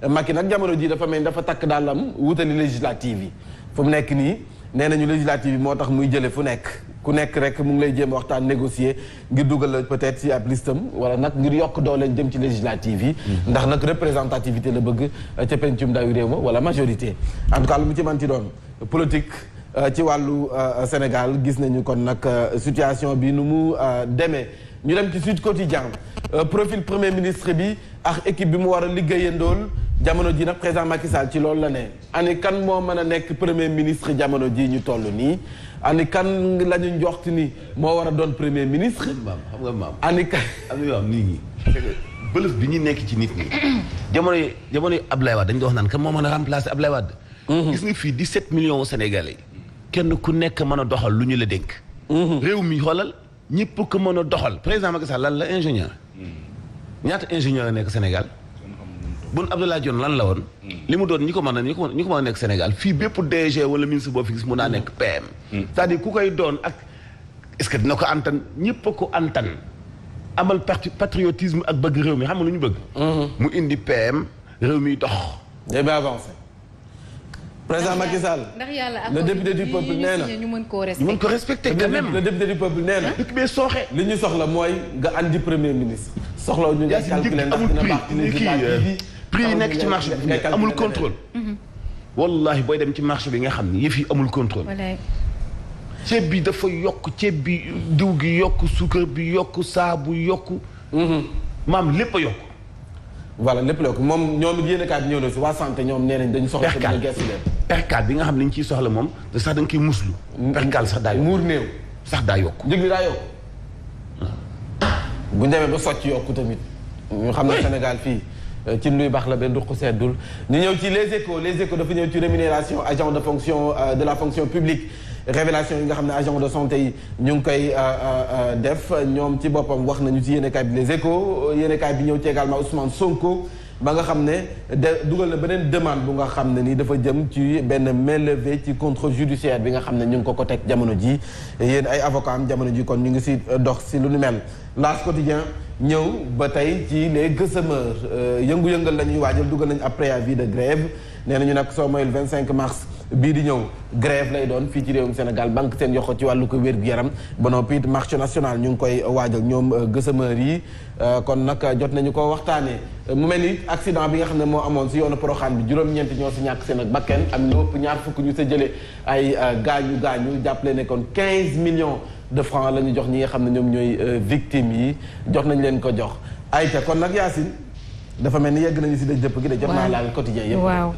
Macky nag jamono ji dafa mel ni dafa takk dàllam wutali législative yi fu mu nekk nii nee nañu législative yi moo tax muy jële fu nekk ku nekk rek mu ngi lay jéem waxtaan négocier ngir dugal la peut-être ci ab listam wala nag ngir yokk dooleen jëm ci législative yi ndax nag représentativité la bëgg ca pencum ndawi réew ma wala majorité en tout cas lu mu ci manti doon politique ci wàllu Sénégal gis nañu kon nag situation bi nu mu demee ñu dem ci Sud Quotidien profil premier ministre bi ak équipe bi mu war a liggéeyandool jamono ji nag président Macky Sall ci loolu la ne ani kan moo mën a nekk premier ministre jamono ji ñu toll nii ani kan la ñu njoxti ni moo war a doon premier ministre. xam nga maam ani kan. am na yoo xam nit ñi bëlëf bi ñu nekk ci nit ñi. jamono Abdoulaye Wade dañu doon wax naan kan moo mën a remplacer Abdoulaye Wade. gis nga fii 17 millions Sénégalais kenn ku nekk mën a doxal lu ñu la dénk. réew mi xoolal ñëpp ko mën a doxal président Macky Sall lan la ingénieur. ñaata ingénieur la nekk Sénégal. Boun Abdallah Dionne lan la woon. li mu doon ñi ko mën a nekk Sénégal fii bépp DG wala ministre boo fi gis mun naa nekk PM. c'est-à-dire ku koy doon ak est-ce que dina ko antan ñëpp a ko antan amal patriotisme ak bëgg réew mi xam nga lu ñu bëgg. mu indi PM réew mi dox. day ba avancé. président Macky Sall. ndax yàlla le député du peuple nee na ñu mën koo respecté quand même. le député du peuple nee na. dëkk bee sooxe. li ñu soxla mooy nga andi premier ministre. soxla ñu nga calculer ndax dina baax ci législative prix yi nekk ci marché bi amul contrôle. wallahi booy dem ci marché bi nga xam ni yëf yi amul contrôle. ceeb bi dafa yokk ceeb bi diw gi yokk suukar bi yokk saabu yokk. maam lépp a yokk. voilà lépp la yokk moom ñoom it yéen a kaay bi ñëw na si waa santé ñoom nee nañ dañu soxla. percal bi nga xam ne dañ ciy soxla moom da sax da nga koy muslu. percal sax daa yokk muur néew. sax daa yokk. njëg li daa yokk. bu ñu demee ba socc yokku tamit. ñu xam ne Sénégal fii. ci luy baax la benn duq seddul ñu ñëw ci les échos dafa ñëw ci rémunération agent de fonction de la fonction publique révélation yi nga xam ne agent de santé yi ñu ngi koy def ñoom ci boppam wax nañu ci yéenekaay bi les échos yéenekaay bi ñëw ci également Ousmane Sonko ba nga xam ne dugal na beneen demande bu nga xam ne ni dafa jëm ci benn mainlevée ci contrôle judiciaire bi nga xam ne ñu ngi ko teg jamono ji yéen ay avocat am jamono ji kon ñu ngi si dox si lu nu mel L'As Quotidien ñëw ba tey ci les gësëmeurs yëngu-yëngal la ñuy waajal dugal nañu ab préavis de grève nee nañu nag soo moyul 25 mars bii di ñëw grève lay doon fii ci réewum Sénégal banque seen yoxo ci wàllu ko wér-gu-yaram ba noppi marché national ñu ngi koy waajal ñoom gësameur yi kon nag jot nañu ko waxtaanee mu mel ni accident bi nga xam ne moo amoon si yoonu Porokhane bi juróom-ñeent ñoo si ñàkk seen ak bakken am lu ëpp ñaar fukk ñu sa jëlee ay gaañu jàppale ne kon 15 millions de francs la ñu jox ñi nga xam ne ñoom ñooy victimes yi jox nañ leen ko jox ayca kon nag Yacine dafa mel ni yegg nañu si dëj dëpp gi de jot naa laal quotidien yëpp waaw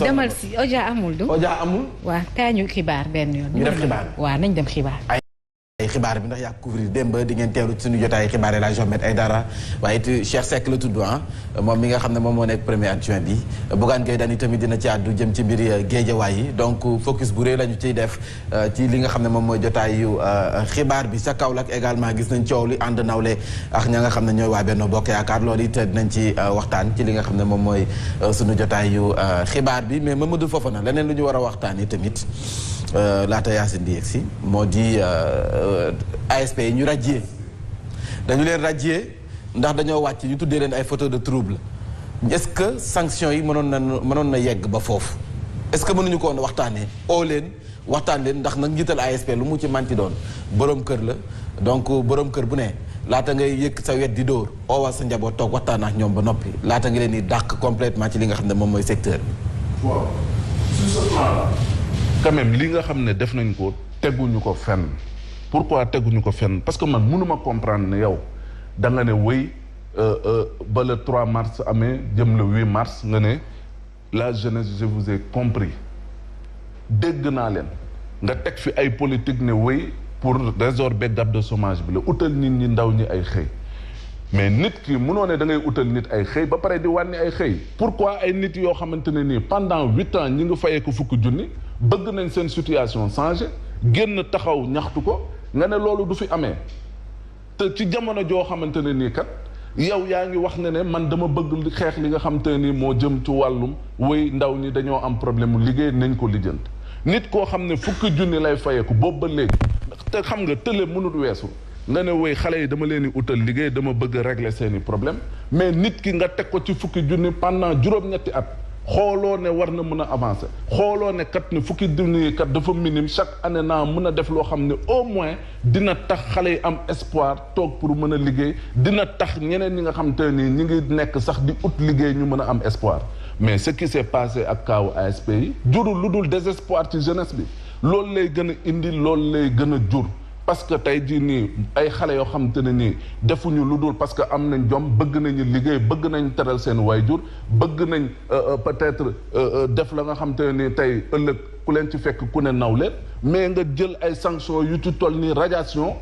demal si Oja amul du Oja amul waaw kaa ñu xibaar benn yoon ñu def xibaar waaw nañ dem xibaar ay xibaar bi ndax yaa couvrir démb di ngeen teewlu ci suñu jotaay xibaar la Jomet ay dara waaye it Cheikh Seck la tudd moom mi nga xam ne moom moo nekk premier adjoint bi Bougane Gueye Dany tamit dina ci àddu jëm ci mbiri géejawaay yi donc focus bu rëy la ñu ciy def ci li nga xam ne moom mooy jotaayu xibaar bi sa Kaolack également gis nañ coow li ànd nawle ak ña nga xam ne ñooy waa Benno Bokk Yaakaar loolu it dinañ ci waxtaan ci li nga xam ne moom mooy suñu jotaayu xibaar bi mais Mamadou Fofana leneen lu ñu war a waxtaan yi tamit laata Yacine di yegsi moo di ASP yi ñu radier dañu leen radier ndax dañoo wàcc ñu tuddee leen ay fauteurs de trouble est-ce que sanctions yi mënoon na yegg ba foofu est-ce que mënuñu ko woon waxtaanee oo leen waxtaan leen ndax nag njiital ASP lu mu ci manti doon borom kër la donc borom kër bu ne laata ngay yëkk sa wet di dóor oowal sa njaboot toog waxtaan ak ñoom ba noppi laata nga leen di dàq complètement ci li nga xam ne moom mooy secteur bi. waaw sur ce plan-là quand même li nga xam ne def nañ ko teguñu ko fenn. pourquoi teguñu ko fenn parce que man mënuma comprendre ne yow da nga ne wéy ba le 3 mars amee jëm le 8 mars nga ne la jeunesse je vous ai compris dégg naa leen nga teg fi ay politique ne wéy pour résorber gap de chômage bi la utal nit ñi ndaw ñi ay xëy mais nit ki mënoo ne da ngay utal nit ay xëy ba pare di wàññi ay xëy pourquoi ay nit yoo xamante ne nii pendant 8 ans ñi nga fayee ko fukki junni bëgg nañ seen situation changé génn taxaw ñaxtu ko nga ne loolu du fi amee te ci jamono joo xamante ne nii kat yow yaa ngi wax ne man dama bëgg xeex li nga xamante ne nii moo jëm ci wàllum wéy ndaw ñi dañoo am problème mu liggéey nañ ko lijjanti nit koo xam ne fukki junni lay fayeeku boobu ba léegi te xam nga tële mënut weesu nga ne wéy xale yi dama leen di utal liggéey dama bëgg régler seeni problème mais nit ki nga teg ko ci fukki junni pendant juróom-ñetti at xooloo ne war na mën a avancer xooloo ne kat ne fukki junni kat dafa minime chaque année naa mën a def loo xam ne au moins dina tax xale yi am espoir toog pour mën a liggéey dina tax ñeneen ñi nga xam te nii ñi ngi nekk sax di ut liggéey ñu mën a am espoir mais ce qui s'est passé ak kaawu ASP yi jurul lu dul désespoir ci jeunesse bi loolu lay gën a indi loolu lay gën a jur parce que tey jii nii ay xale yoo xamante ne nii defuñu lu dul parce que am nañ jom bëgg nañu liggéey bëgg nañ teral seen waajur bëgg nañ peut-être def la nga xamante ne nii tey ëllëg ku leen ci fekk ku ne naw leen mais nga jël ay sanctions yu ci toll nii radiation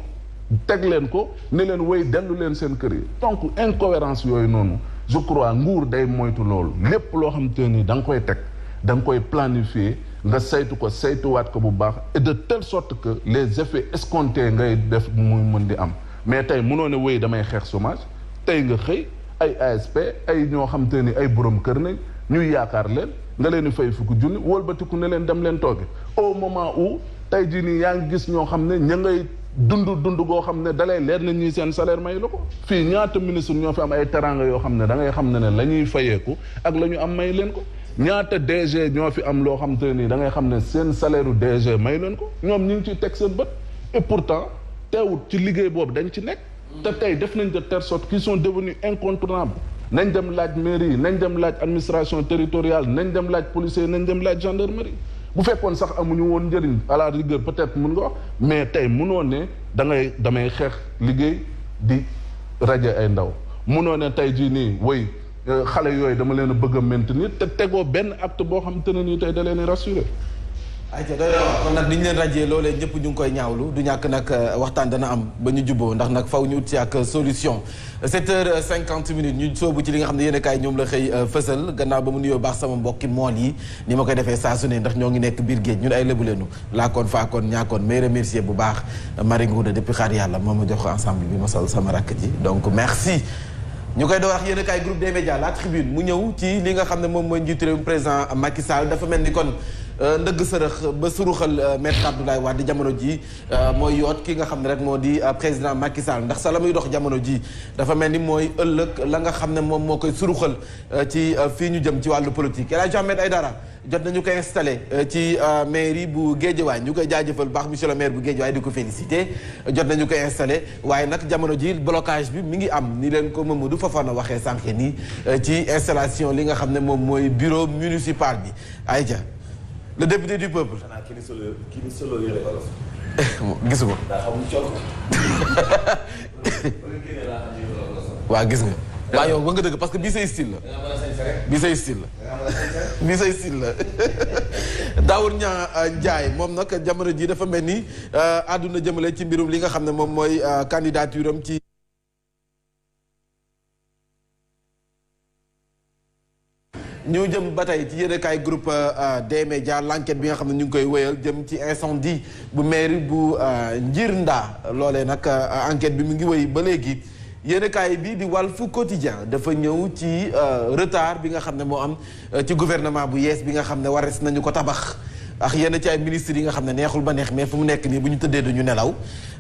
teg leen ko ne leen wéy dellu leen seen kër yi donc incohérence yooyu noonu je crois nguur day moytu loolu lépp loo xamante ne nii da nga koy teg da nga koy planifier nga saytu ko saytuwaat ko bu baax et de telle sorte que les effets escomptés ngay def muy mën di am mais tey mënoo ne wéy damay xeex chômage tey nga xëy ay ASP ay ñoo xam te ni ay borom kër nañ ñuy yaakaar leen nga leen di fay fukki junni wëlbatiku ne leen dem leen tooge au moment où tey jii nii yaa ngi gis ñoo xam ne ña ngay dund goo xam ne dalay leer na ñuy seen salaire may la ko fii ñaata ministre ñoo fi am ay teranga yoo xam ne da ngay xam ne la ñuy fayeeku ak la ñu am may leen ko ñaata DG ñoo fi am loo xam te nii da ngay xam ne seen salaire u DG may leen ko ñoom ñu ngi ciy teg seen bët et pourtant teewut ci liggéey boobu dañ ci nekk te tey def nañ de telle sorte qu'ils sont devenus incontournables nañ dem laaj mairie nañ dem laaj administration territoriale nañ dem laaj policier nañ dem laaj gendarmerie bu fekkoon sax amuñu woon njëriñ à la rigueur peut-être mun nga wax mais tey munoo ne damay xeex liggéey di rajo ay ndaw munoo ne tey jii nii woy xale yooyu dama leen a bëgg a maintenir te tegoo benn acte boo xam te ne nii tey da leen di rassurer. ayca doy kon nag ni ñu leen rajee loolee ñëpp ñu ngi koy ñaawlu du ñàkk nag waxtaan dana am ba ñu jubboo ndax nag faw ñu ut ci ak solution 7h50 ñu soobu ci li nga xam ne yéen a kaay ñoom la xëy fësal gannaaw ba mu nuyoo baax sama mbokki mool yi ni ma koy defee saa su ne ndax ñoo ngi nekk biir géej ñun ay lébu leenu laakoon faakoon ñaakoon may remercier bu baax Marie Ngouda depuis xaar yàlla moom ma jox ensemble bi ma sol sama rakk ji donc merci. ñu koy door wax yéen a kaay groupe des médias la tribune mu ñëw ci li nga xam ne moom mooy njiitu réew président Macky Sall dafa mel ni kon ndëgg sërëx ba suruxal maître Abdoulaye Wade jamono ji mooy yoot ki nga xam ne rek moo di président Macky Sall ndax sa la muy dox jamono ji dafa mel ni mooy ëllëg la nga xam ne moom moo koy suruxal ci fii ñu jëm ci wàllu politique El Hadj Ahmed Aïdara jot nañu koy installé ci mairie bu Guédiawaye ñu koy jaajëfal baax monsieur le maire bu Guédiawaye di ko félicité jot nañu koy installé waaye nag jamono ji blocage bi mi ngi am ni leen ko Mamadou Fofana waxee sànq nii ci installation li nga xam ne moom mooy bureau municipal bi ayca le député du peuple. xanaa kii ni solo yore olof. gisu ko. daa xamul coono. waaw gis nga. waaw yow ba nga dëgg parce que bii say style la. bii say style la. bii say style la. Daour Ndiaye moom nag jamono ji dafa mel ni àdduna jëmale ci mbirum li nga xam ne moom mooy candidature am ci. ñu jëm ba tey ci yéenekaay groupe des médias l'enquête bi nga xam ne ñu ngi koy wéyal jëm ci incendie bu mairie bu Njirnda loolee nag enquête bi mu ngi wéy ba léegi yéenekaay bi di Walf Quotidien dafa ñëw ci retard bi nga xam ne moo am ci gouvernement bu yees bi nga xam ne wares nañu ko tabax ak yenn ci ay ministres yi nga xam ne neexul ba neex mais fu mu nekk nii bu ñu tëddee duñu nelaw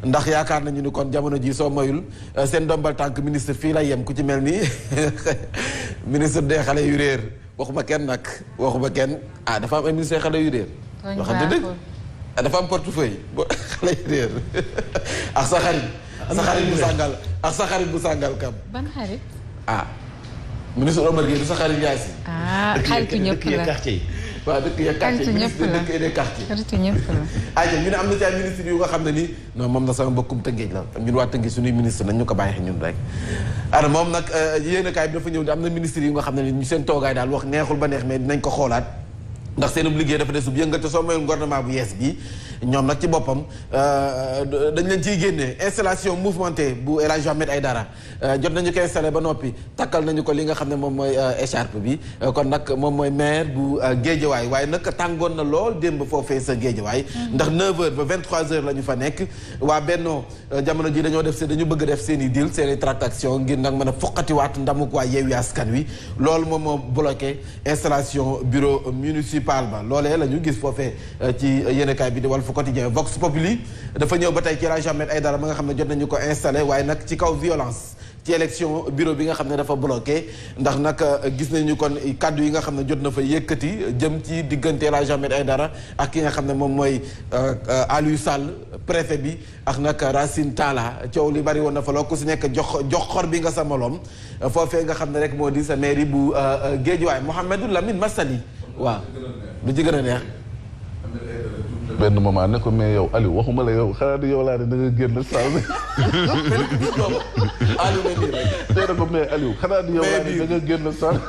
ndax yaakaar nañu ni kon jamono ji soo moyul seen ndombal tànk ministre fii lay yem ku ci mel ni ministre des xale yu réer waxuma kenn nag waxuma kenn dafa am ay ministre xale yu réer waxante dëgg dafa am portefeuille xale yu réer ak sa xarit bu sàngal ak sa xarit bu sàngal kam ban xarit ministre Omar Gueye du sa xarit yaay si xaritu ñëpp la waaw dëkk ya quartier ministre dëkk yi des quartiers xaritu ñëpp la ñu ne am na ci ay ministres yu nga xam ne nii non moom na sama mbokkum Tëngéej la ñun waa Tëngéej suñuy ministre nañ ñu ko bàyyi ñun rek moom nag yéenekaay bi dafa ñëw di am na ministres yu nga xam ne ni ñu seen toogaay daal wax neexul ba neex mais dinañ ko xoolaat ndax seen liggéey dafa des sub yëngate soo mayul gouvernement bu yees bi ñoom nag ci boppam dañ leen ciy génnee installation mouvementée bu El Hadj Ahmed Aïdara jot nañu ko installé ba noppi takkal nañu ko li nga xam ne moom mooy écharpe bi kon nag moom mooy maire bu Guédiawaye waaye nag tàngoon na lool démb foofee sa Guédiawaye ndax 9h ba 23h la ñu fa nekk waa Benno jamono ji dañoo dañu bëgg def seen i deal seen i tractation ngir nag mën a foqatiwaat ndamuk waa Yewwi Askan Wi loolu moom moo bloqué installation bureau municipal ba loolee la ñu gis foofee ci yéenekaay bi di Walf Quotidien Vox Populi dafa ñëw ba tey ci El Hadj Ahmed Aïdara ma nga xam ne jot nañu ko installé waaye nag ci kaw violence ci élection bureau bi nga xam ne dafa bloqué ndax nag gis nañu kon kaddu yi nga xam ne jot na fa yëkkati jëm ci diggante El Hadj Ahmed Aïdara ak ki nga xam ne moom mooy Aliou Sall préfet bi ak nag Racine Talla coow li bari woon na fa loo ku si nekk jox xor bi nga sa moloom foofee nga xam ne rek moo di sa mairie bu Guédiawaye Mouhamadou Lamine Massali waaw lu ci gën a neex benn moment ne ko mais yow Aliou waxuma la yow xanaa di yow laa ne da nga génn saal bi. Aliou la nii rek. nee na ko mais Aliou xanaa di yow laa ne da nga génn saal.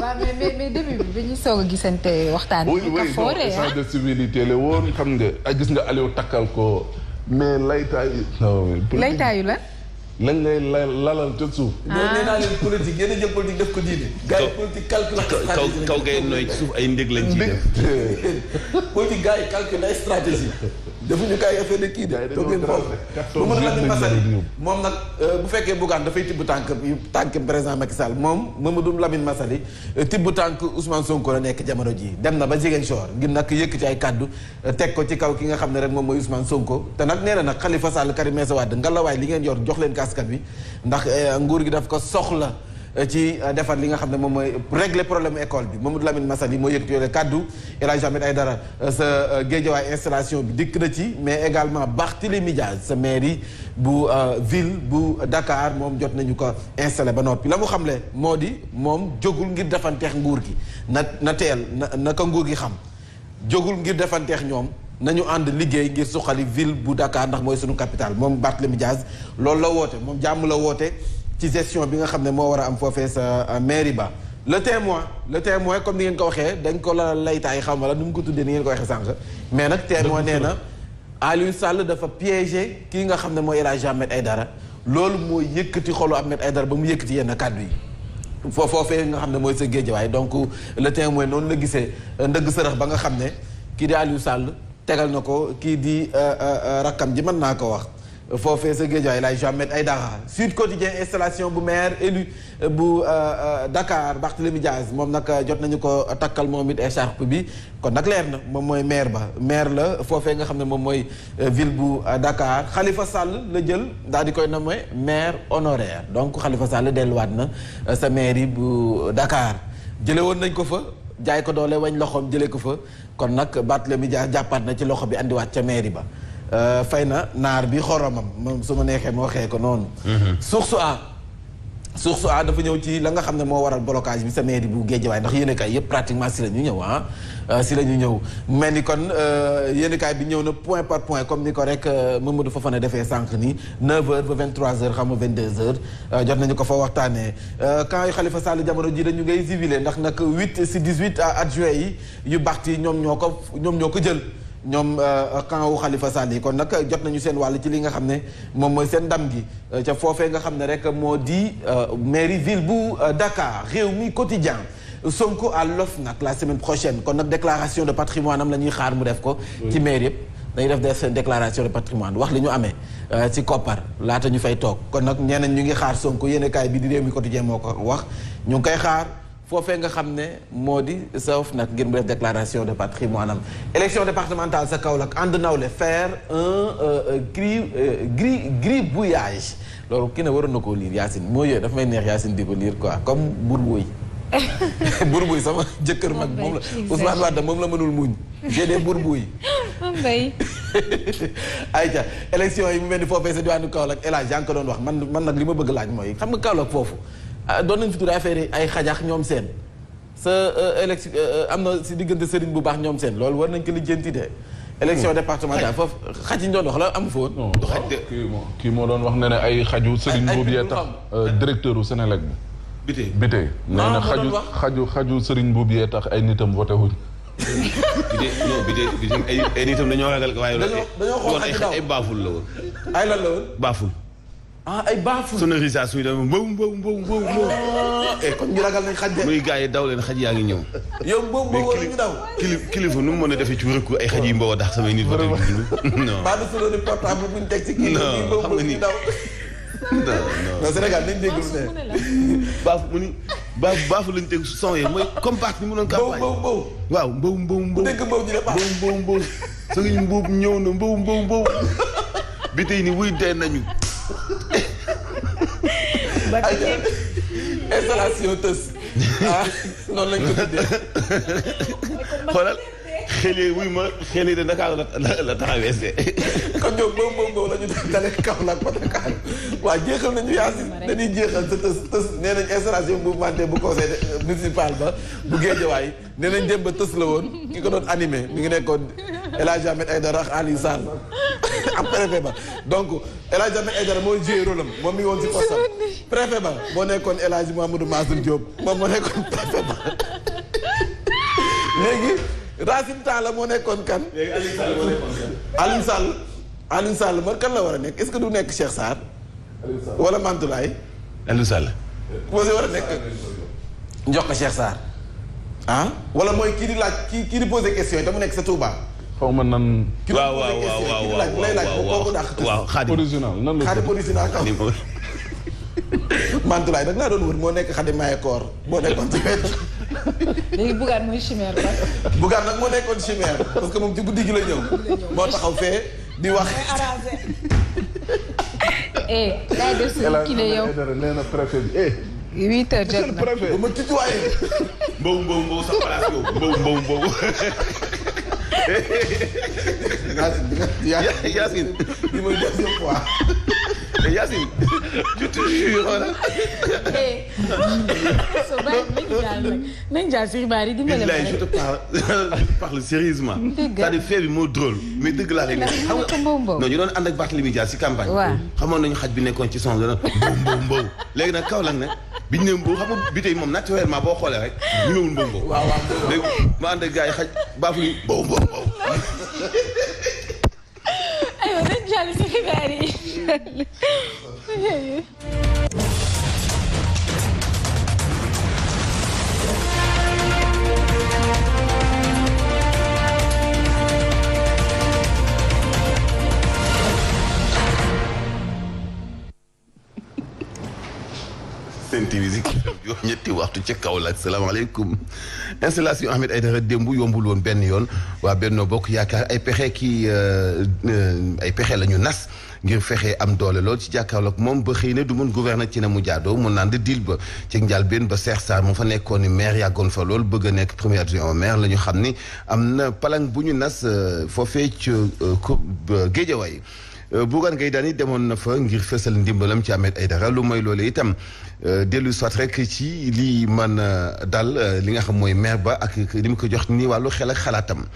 waaw mais début bi ñu soog a gisante waxtaan bi. oui oui de civilité la woon xam nga gis nga Aliou takkal ko mais laytaayu. laytaayu la. lañ lay lalal te suuf. nee naa leen politique yéen a jël politique def ko diine. gars yi politique calcul kaw ngay nooy ci suuf ay ndég lañ ciy def. politique gars yi calcul ay stratégie defuñu kaay affaire de kii de. toog leen foofu bu mën Lamine Massaly moom nag bu fekkee Bougane dafay tibb tànk président Macky Sall moom Mamadou Lamine Massaly tibb tànk Ousmane Sonko la nekk jamono ji dem na ba Ziguinchor ngir nag yëkk ci ay kaddu teg ko ci kaw ki nga xam ne rek moom mooy Ousmane Sonko te nag nee na nag Khalifa Sall Karim Meïssa Wade ngalawaay li ngeen yor jox leen askan wi ndax nguur gi daf ko soxla ci defar li nga xam ne moom mooy régler problème école bi Mamadou Lamine Massaly moo yëkkati yooyu kaddu El Hadj Ahmed Aïdara sa Guédiawaye installation bi dikk na ci mais également Barthélémy Dias sa mairie bu ville bu Dakar moom jot nañu ko installé ba noppi la mu xamle moo di moom jógul ngir defanteex nguur gi na teel na ko nguur gi xam jógul ngir defanteex ñoom nañu ànd liggéey ngir suqali ville bu Dakar ndax mooy sunu capitale moom Barthélémy Dias loolu la woote moom jàmm la woote ci gestion bi nga xam ne moo war a am foofee sa mairie ba le témoin comme ni ngeen ko waxee dañ ko la laytaay xam wala nu mu ko tuddee ni ngeen ko waxee sànq mais nag témoin nee na Aliou Sall dafa piégé kii nga xam ne mooy El Hadj Ahmed Aïdara loolu moo yëkkati xolu Ahmed Aïdara ba mu yëkkati yenn kàddu yi foofee nga xam ne mooy sa Guédiawaye donc le témoin noonu la gisee ndëgg sërëx ba nga xam ne kii di Aliou Sall tegal na ko kii di rakkam ji mën naa ko wax foofee sa Guédiawaye lay Ahmed Aïdara Sud Quotidien installation bu maire élu bu Dakar Barthélémy Diaz moom nag jot nañu ko takkal moom it écharpe bi kon nag leer na moom mooy maire ba maire la foofee nga xam ne moom mooy ville bu Dakar Khalifa Sall la jël daal di koy nommé maire honoraire donc Khalifa Sall delluwaat na sa mairie bu Dakar jële woon nañ ko fa jaay ko doole wañ loxoom jëlee ko fa kon nag Barthélémy Diaz jàppaat na ci loxo bi andiwaat ca mairie ba fay na naar bi xoromam moom su ma neexee ma waxee ko noonu. source a dafa ñëw ci la nga xam ne moo waral blocage bi sa mairie bu Guédiawaye ndax yéenekaay yëpp pratiquement si la ñu ñëw si la ñu ñëw mel ni kon yéenekaay bi ñëw na point par point comme ni ko rek Mamadou Fofana defee sànq ni 9h ba 23h xam nga 22h jot nañu ko fa waxtaanee quand yu Khalifa Sall jamono ji dañu ngay civilé ndax nag 8 si 18 adjoints yi yu baxti ñoom ñoo ko jël. ñoom camp wu Khalifa Sall yi kon nag jot nañu seen wàll ci li nga xam ne moom mooy seen ndam gi ca foofee nga xam ne rek moo di mairie ville bu Dakar Rewmi Quotidien Sonko à l'OFNAC la semaine prochaine kon nag déclaration de patrimoine am la ñuy xaar mu def ko ci maire yëpp dañuy def seen déclaration de patrimoine wax li ñu amee ci koppar laata ñu fay toog kon nag ñeneen ñu ngi xaar Sonko yéenekaay bi di Rewmi Quotidien moo ko wax ñu ngi koy xaar foofee nga xam ne moo di sauf nag ngir mu def déclaration de patrimoine am élection départementale sa Kaolack ànd nawle faire un gribouillage loolu ki ne waroon na koo lire Yacine moo yooyu dafa may neex Yacine di ko lire quoi comme Bourboui Bourboui sama jëkkër mag moom la Ousmane Wade moom la mënul muñ j'ai des Bourboui ayca élection yi mu mel ni foofee sa diwaanu Kaolack El Hadj yaa ngi ko doon wax man nag li ma bëgg laaj mooy xam nga Kaolack foofu doon nañ fi tudd affaire ay xajax ñoom seen sa élection am na si diggante sëriñ bu baax ñoom seen loolu war nañ ko lijjanti de élection départementale foofu xaj yi ñu doon wax la amu fa woon. kii moo doon wax ne ay xaju sëriñ boobu yee tax directeur u Sénélec bi Biteye nee na xaju sëriñ boobu yee tax ay nitam voté wuñ Biteye ay nitam dañoo ragal waaye dañoo xool ay baaful la woon ay lan la woon baaful ay baaful sonorisation yi dafa mbow kon ñu ragal nañ xaj de muy gars yi daw leen xaj yaa ngi ñëw yow mbow wala ñu daw kilifa nu mu mën a defee ci recours ay xaj yi mbow ndax samay nit voté non ba du solo ni portable buñ teg ci kii mbow xam nga ni daw non Sénégal nañ dégg lu ne baafu lañ teg son yi mooy comme baat ni mu doon campagne waaw mbow dégg mbow ñu ne baax mbow sëriñ mbow ñëw na mbow bi tey ni wuy dee nañu installation tës noonu lañ ko tuddee xoolal xel yi wuy ma xel yi de Dakar la traversé kon ñoom boobu la ñu dalee Kaolack ba Dakar waa jeexal nañu Yacine dañuy jeexal sa tës nee nañ installation mouvementée bu conseil municipal ba bu Guédiawaye nee nañ dem ba tës la woon ki ko doon animé mi ngi nekkoon El Hadj Ahmed Aïdara ak Aliou Sall am préfet ba donc El Hadj Ahmed Aïdara mooy joué rôle am moom mi ngi woon si poste préfet ba moo nekkoon El Hadj Mamadou Mansour Diop moom moo nekkoon préfet ba léegi Racine Talla moo nekkoon kan. léegi Aliou Sall man kan la war a nekk est-ce que du nekk Cheikh Sarr. wala Mantoulaye. Aliou Sall. moo si war a nekk. njox ko Cheikh Sarr. wala mooy kii di laaj kii di poser question yi te mu nekk sa Touba. xaw ma nan. waaw xaadim original nan la xaadim original kaw. Mantoulaye nag laa doon wër moo nekk xaadim maye koor moo nekkoon ci wet. léegi Bougane mooy chimère ba. Bougane nag moo nekkoon chimère parce que moom ci guddi gi la ñëw moo taxaw fee di wax. daa def si kii la yow. nee na préfet bi 8h jot na bu ma tutuwaayee. mbow sa place yow mbow. Yacine li mooy deuxième fois. Yacine je te jure. nañ jaar si xibaar yi dimbale ma je te parle sérieusement. c'est-à-dire fait bi moo drôle mais dëgg laa lay nekk. xam nga non ñu doon ànd ak Barthélémy Dias si campagne. waaw xamoon nañu xaj bi nekkoon ci son la mbow. léegi nag Kaolack ne biñ ne mbow xam nga bi tey moom naturellement boo xoolee rek ñu newul mbow. waaw léegi ma ànd ak gars yi xaj baafu ñu mbow. aywa nañ jàll si xibaar yi. Sen TV si juróom ñetti waxtu ca Kaolack salaamaaleykum installation Ahmed Aïdara démb yombul woon benn yoon waa Benno Bokk Yaakaar ay pexe la ñu nas ngir fexe am doole lool ci jàkkaarloog moom ba xëy na du mun gouverner ci na mu jaadoo mu naan di dil ba ci njëlbéen ba Cheikh Sarr mu fa nekkoon ni maire yàggoon fa lool bëgg a nekk premier adjoint au maire la ñu xam ni am na palang bu ñu nas foofee ci Géejawaay Bougane Gueye Dany demoon na fa ngir fësal ndimbalam ci Ahmed Aïdara lu mooy loolu itam dellu soit rek ci li mën dal li nga xam mooy maire ba ak li mu ko jox ni wàllu xel ak xalaatam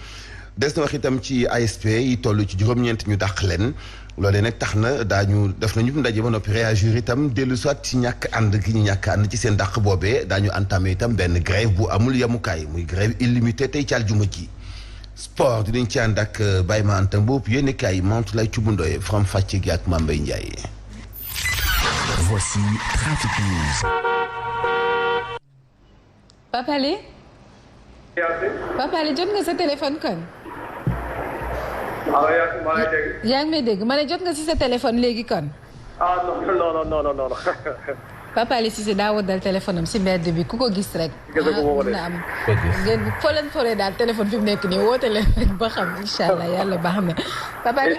des na wax itam ci ASP yi toll ci juróom-ñeent ñu dàq leen loolee nag tax na def nañu ndaje ba noppi réagir itam dellu soit ci ñàkk ànd gi ñu ñàkk ànd ci seen dàq boobee daañu entamé itam benn grève bu amul yamukaay muy grève illimité tey ci aljuma ji sport dinañ ci ànd ak Baye Ma Anta Mboup yéen kaay Mantou lay Cubundoye Fram Fàcce gi ak Mambay Ndiaye. Voici Trafic News. Papa Alé jot nga sa téléphone kon. yaa ngi may dégg ma ne jot nga si sa téléphone léegi kon. non. Papa Alé Cissé daa waddal téléphone am si mbedd bi ku ko gis rek. mun na am ngeen foo leen daal téléphone fi mu nekk nii woote leen rek ba xam incha allah yàlla baax na. Papa Alé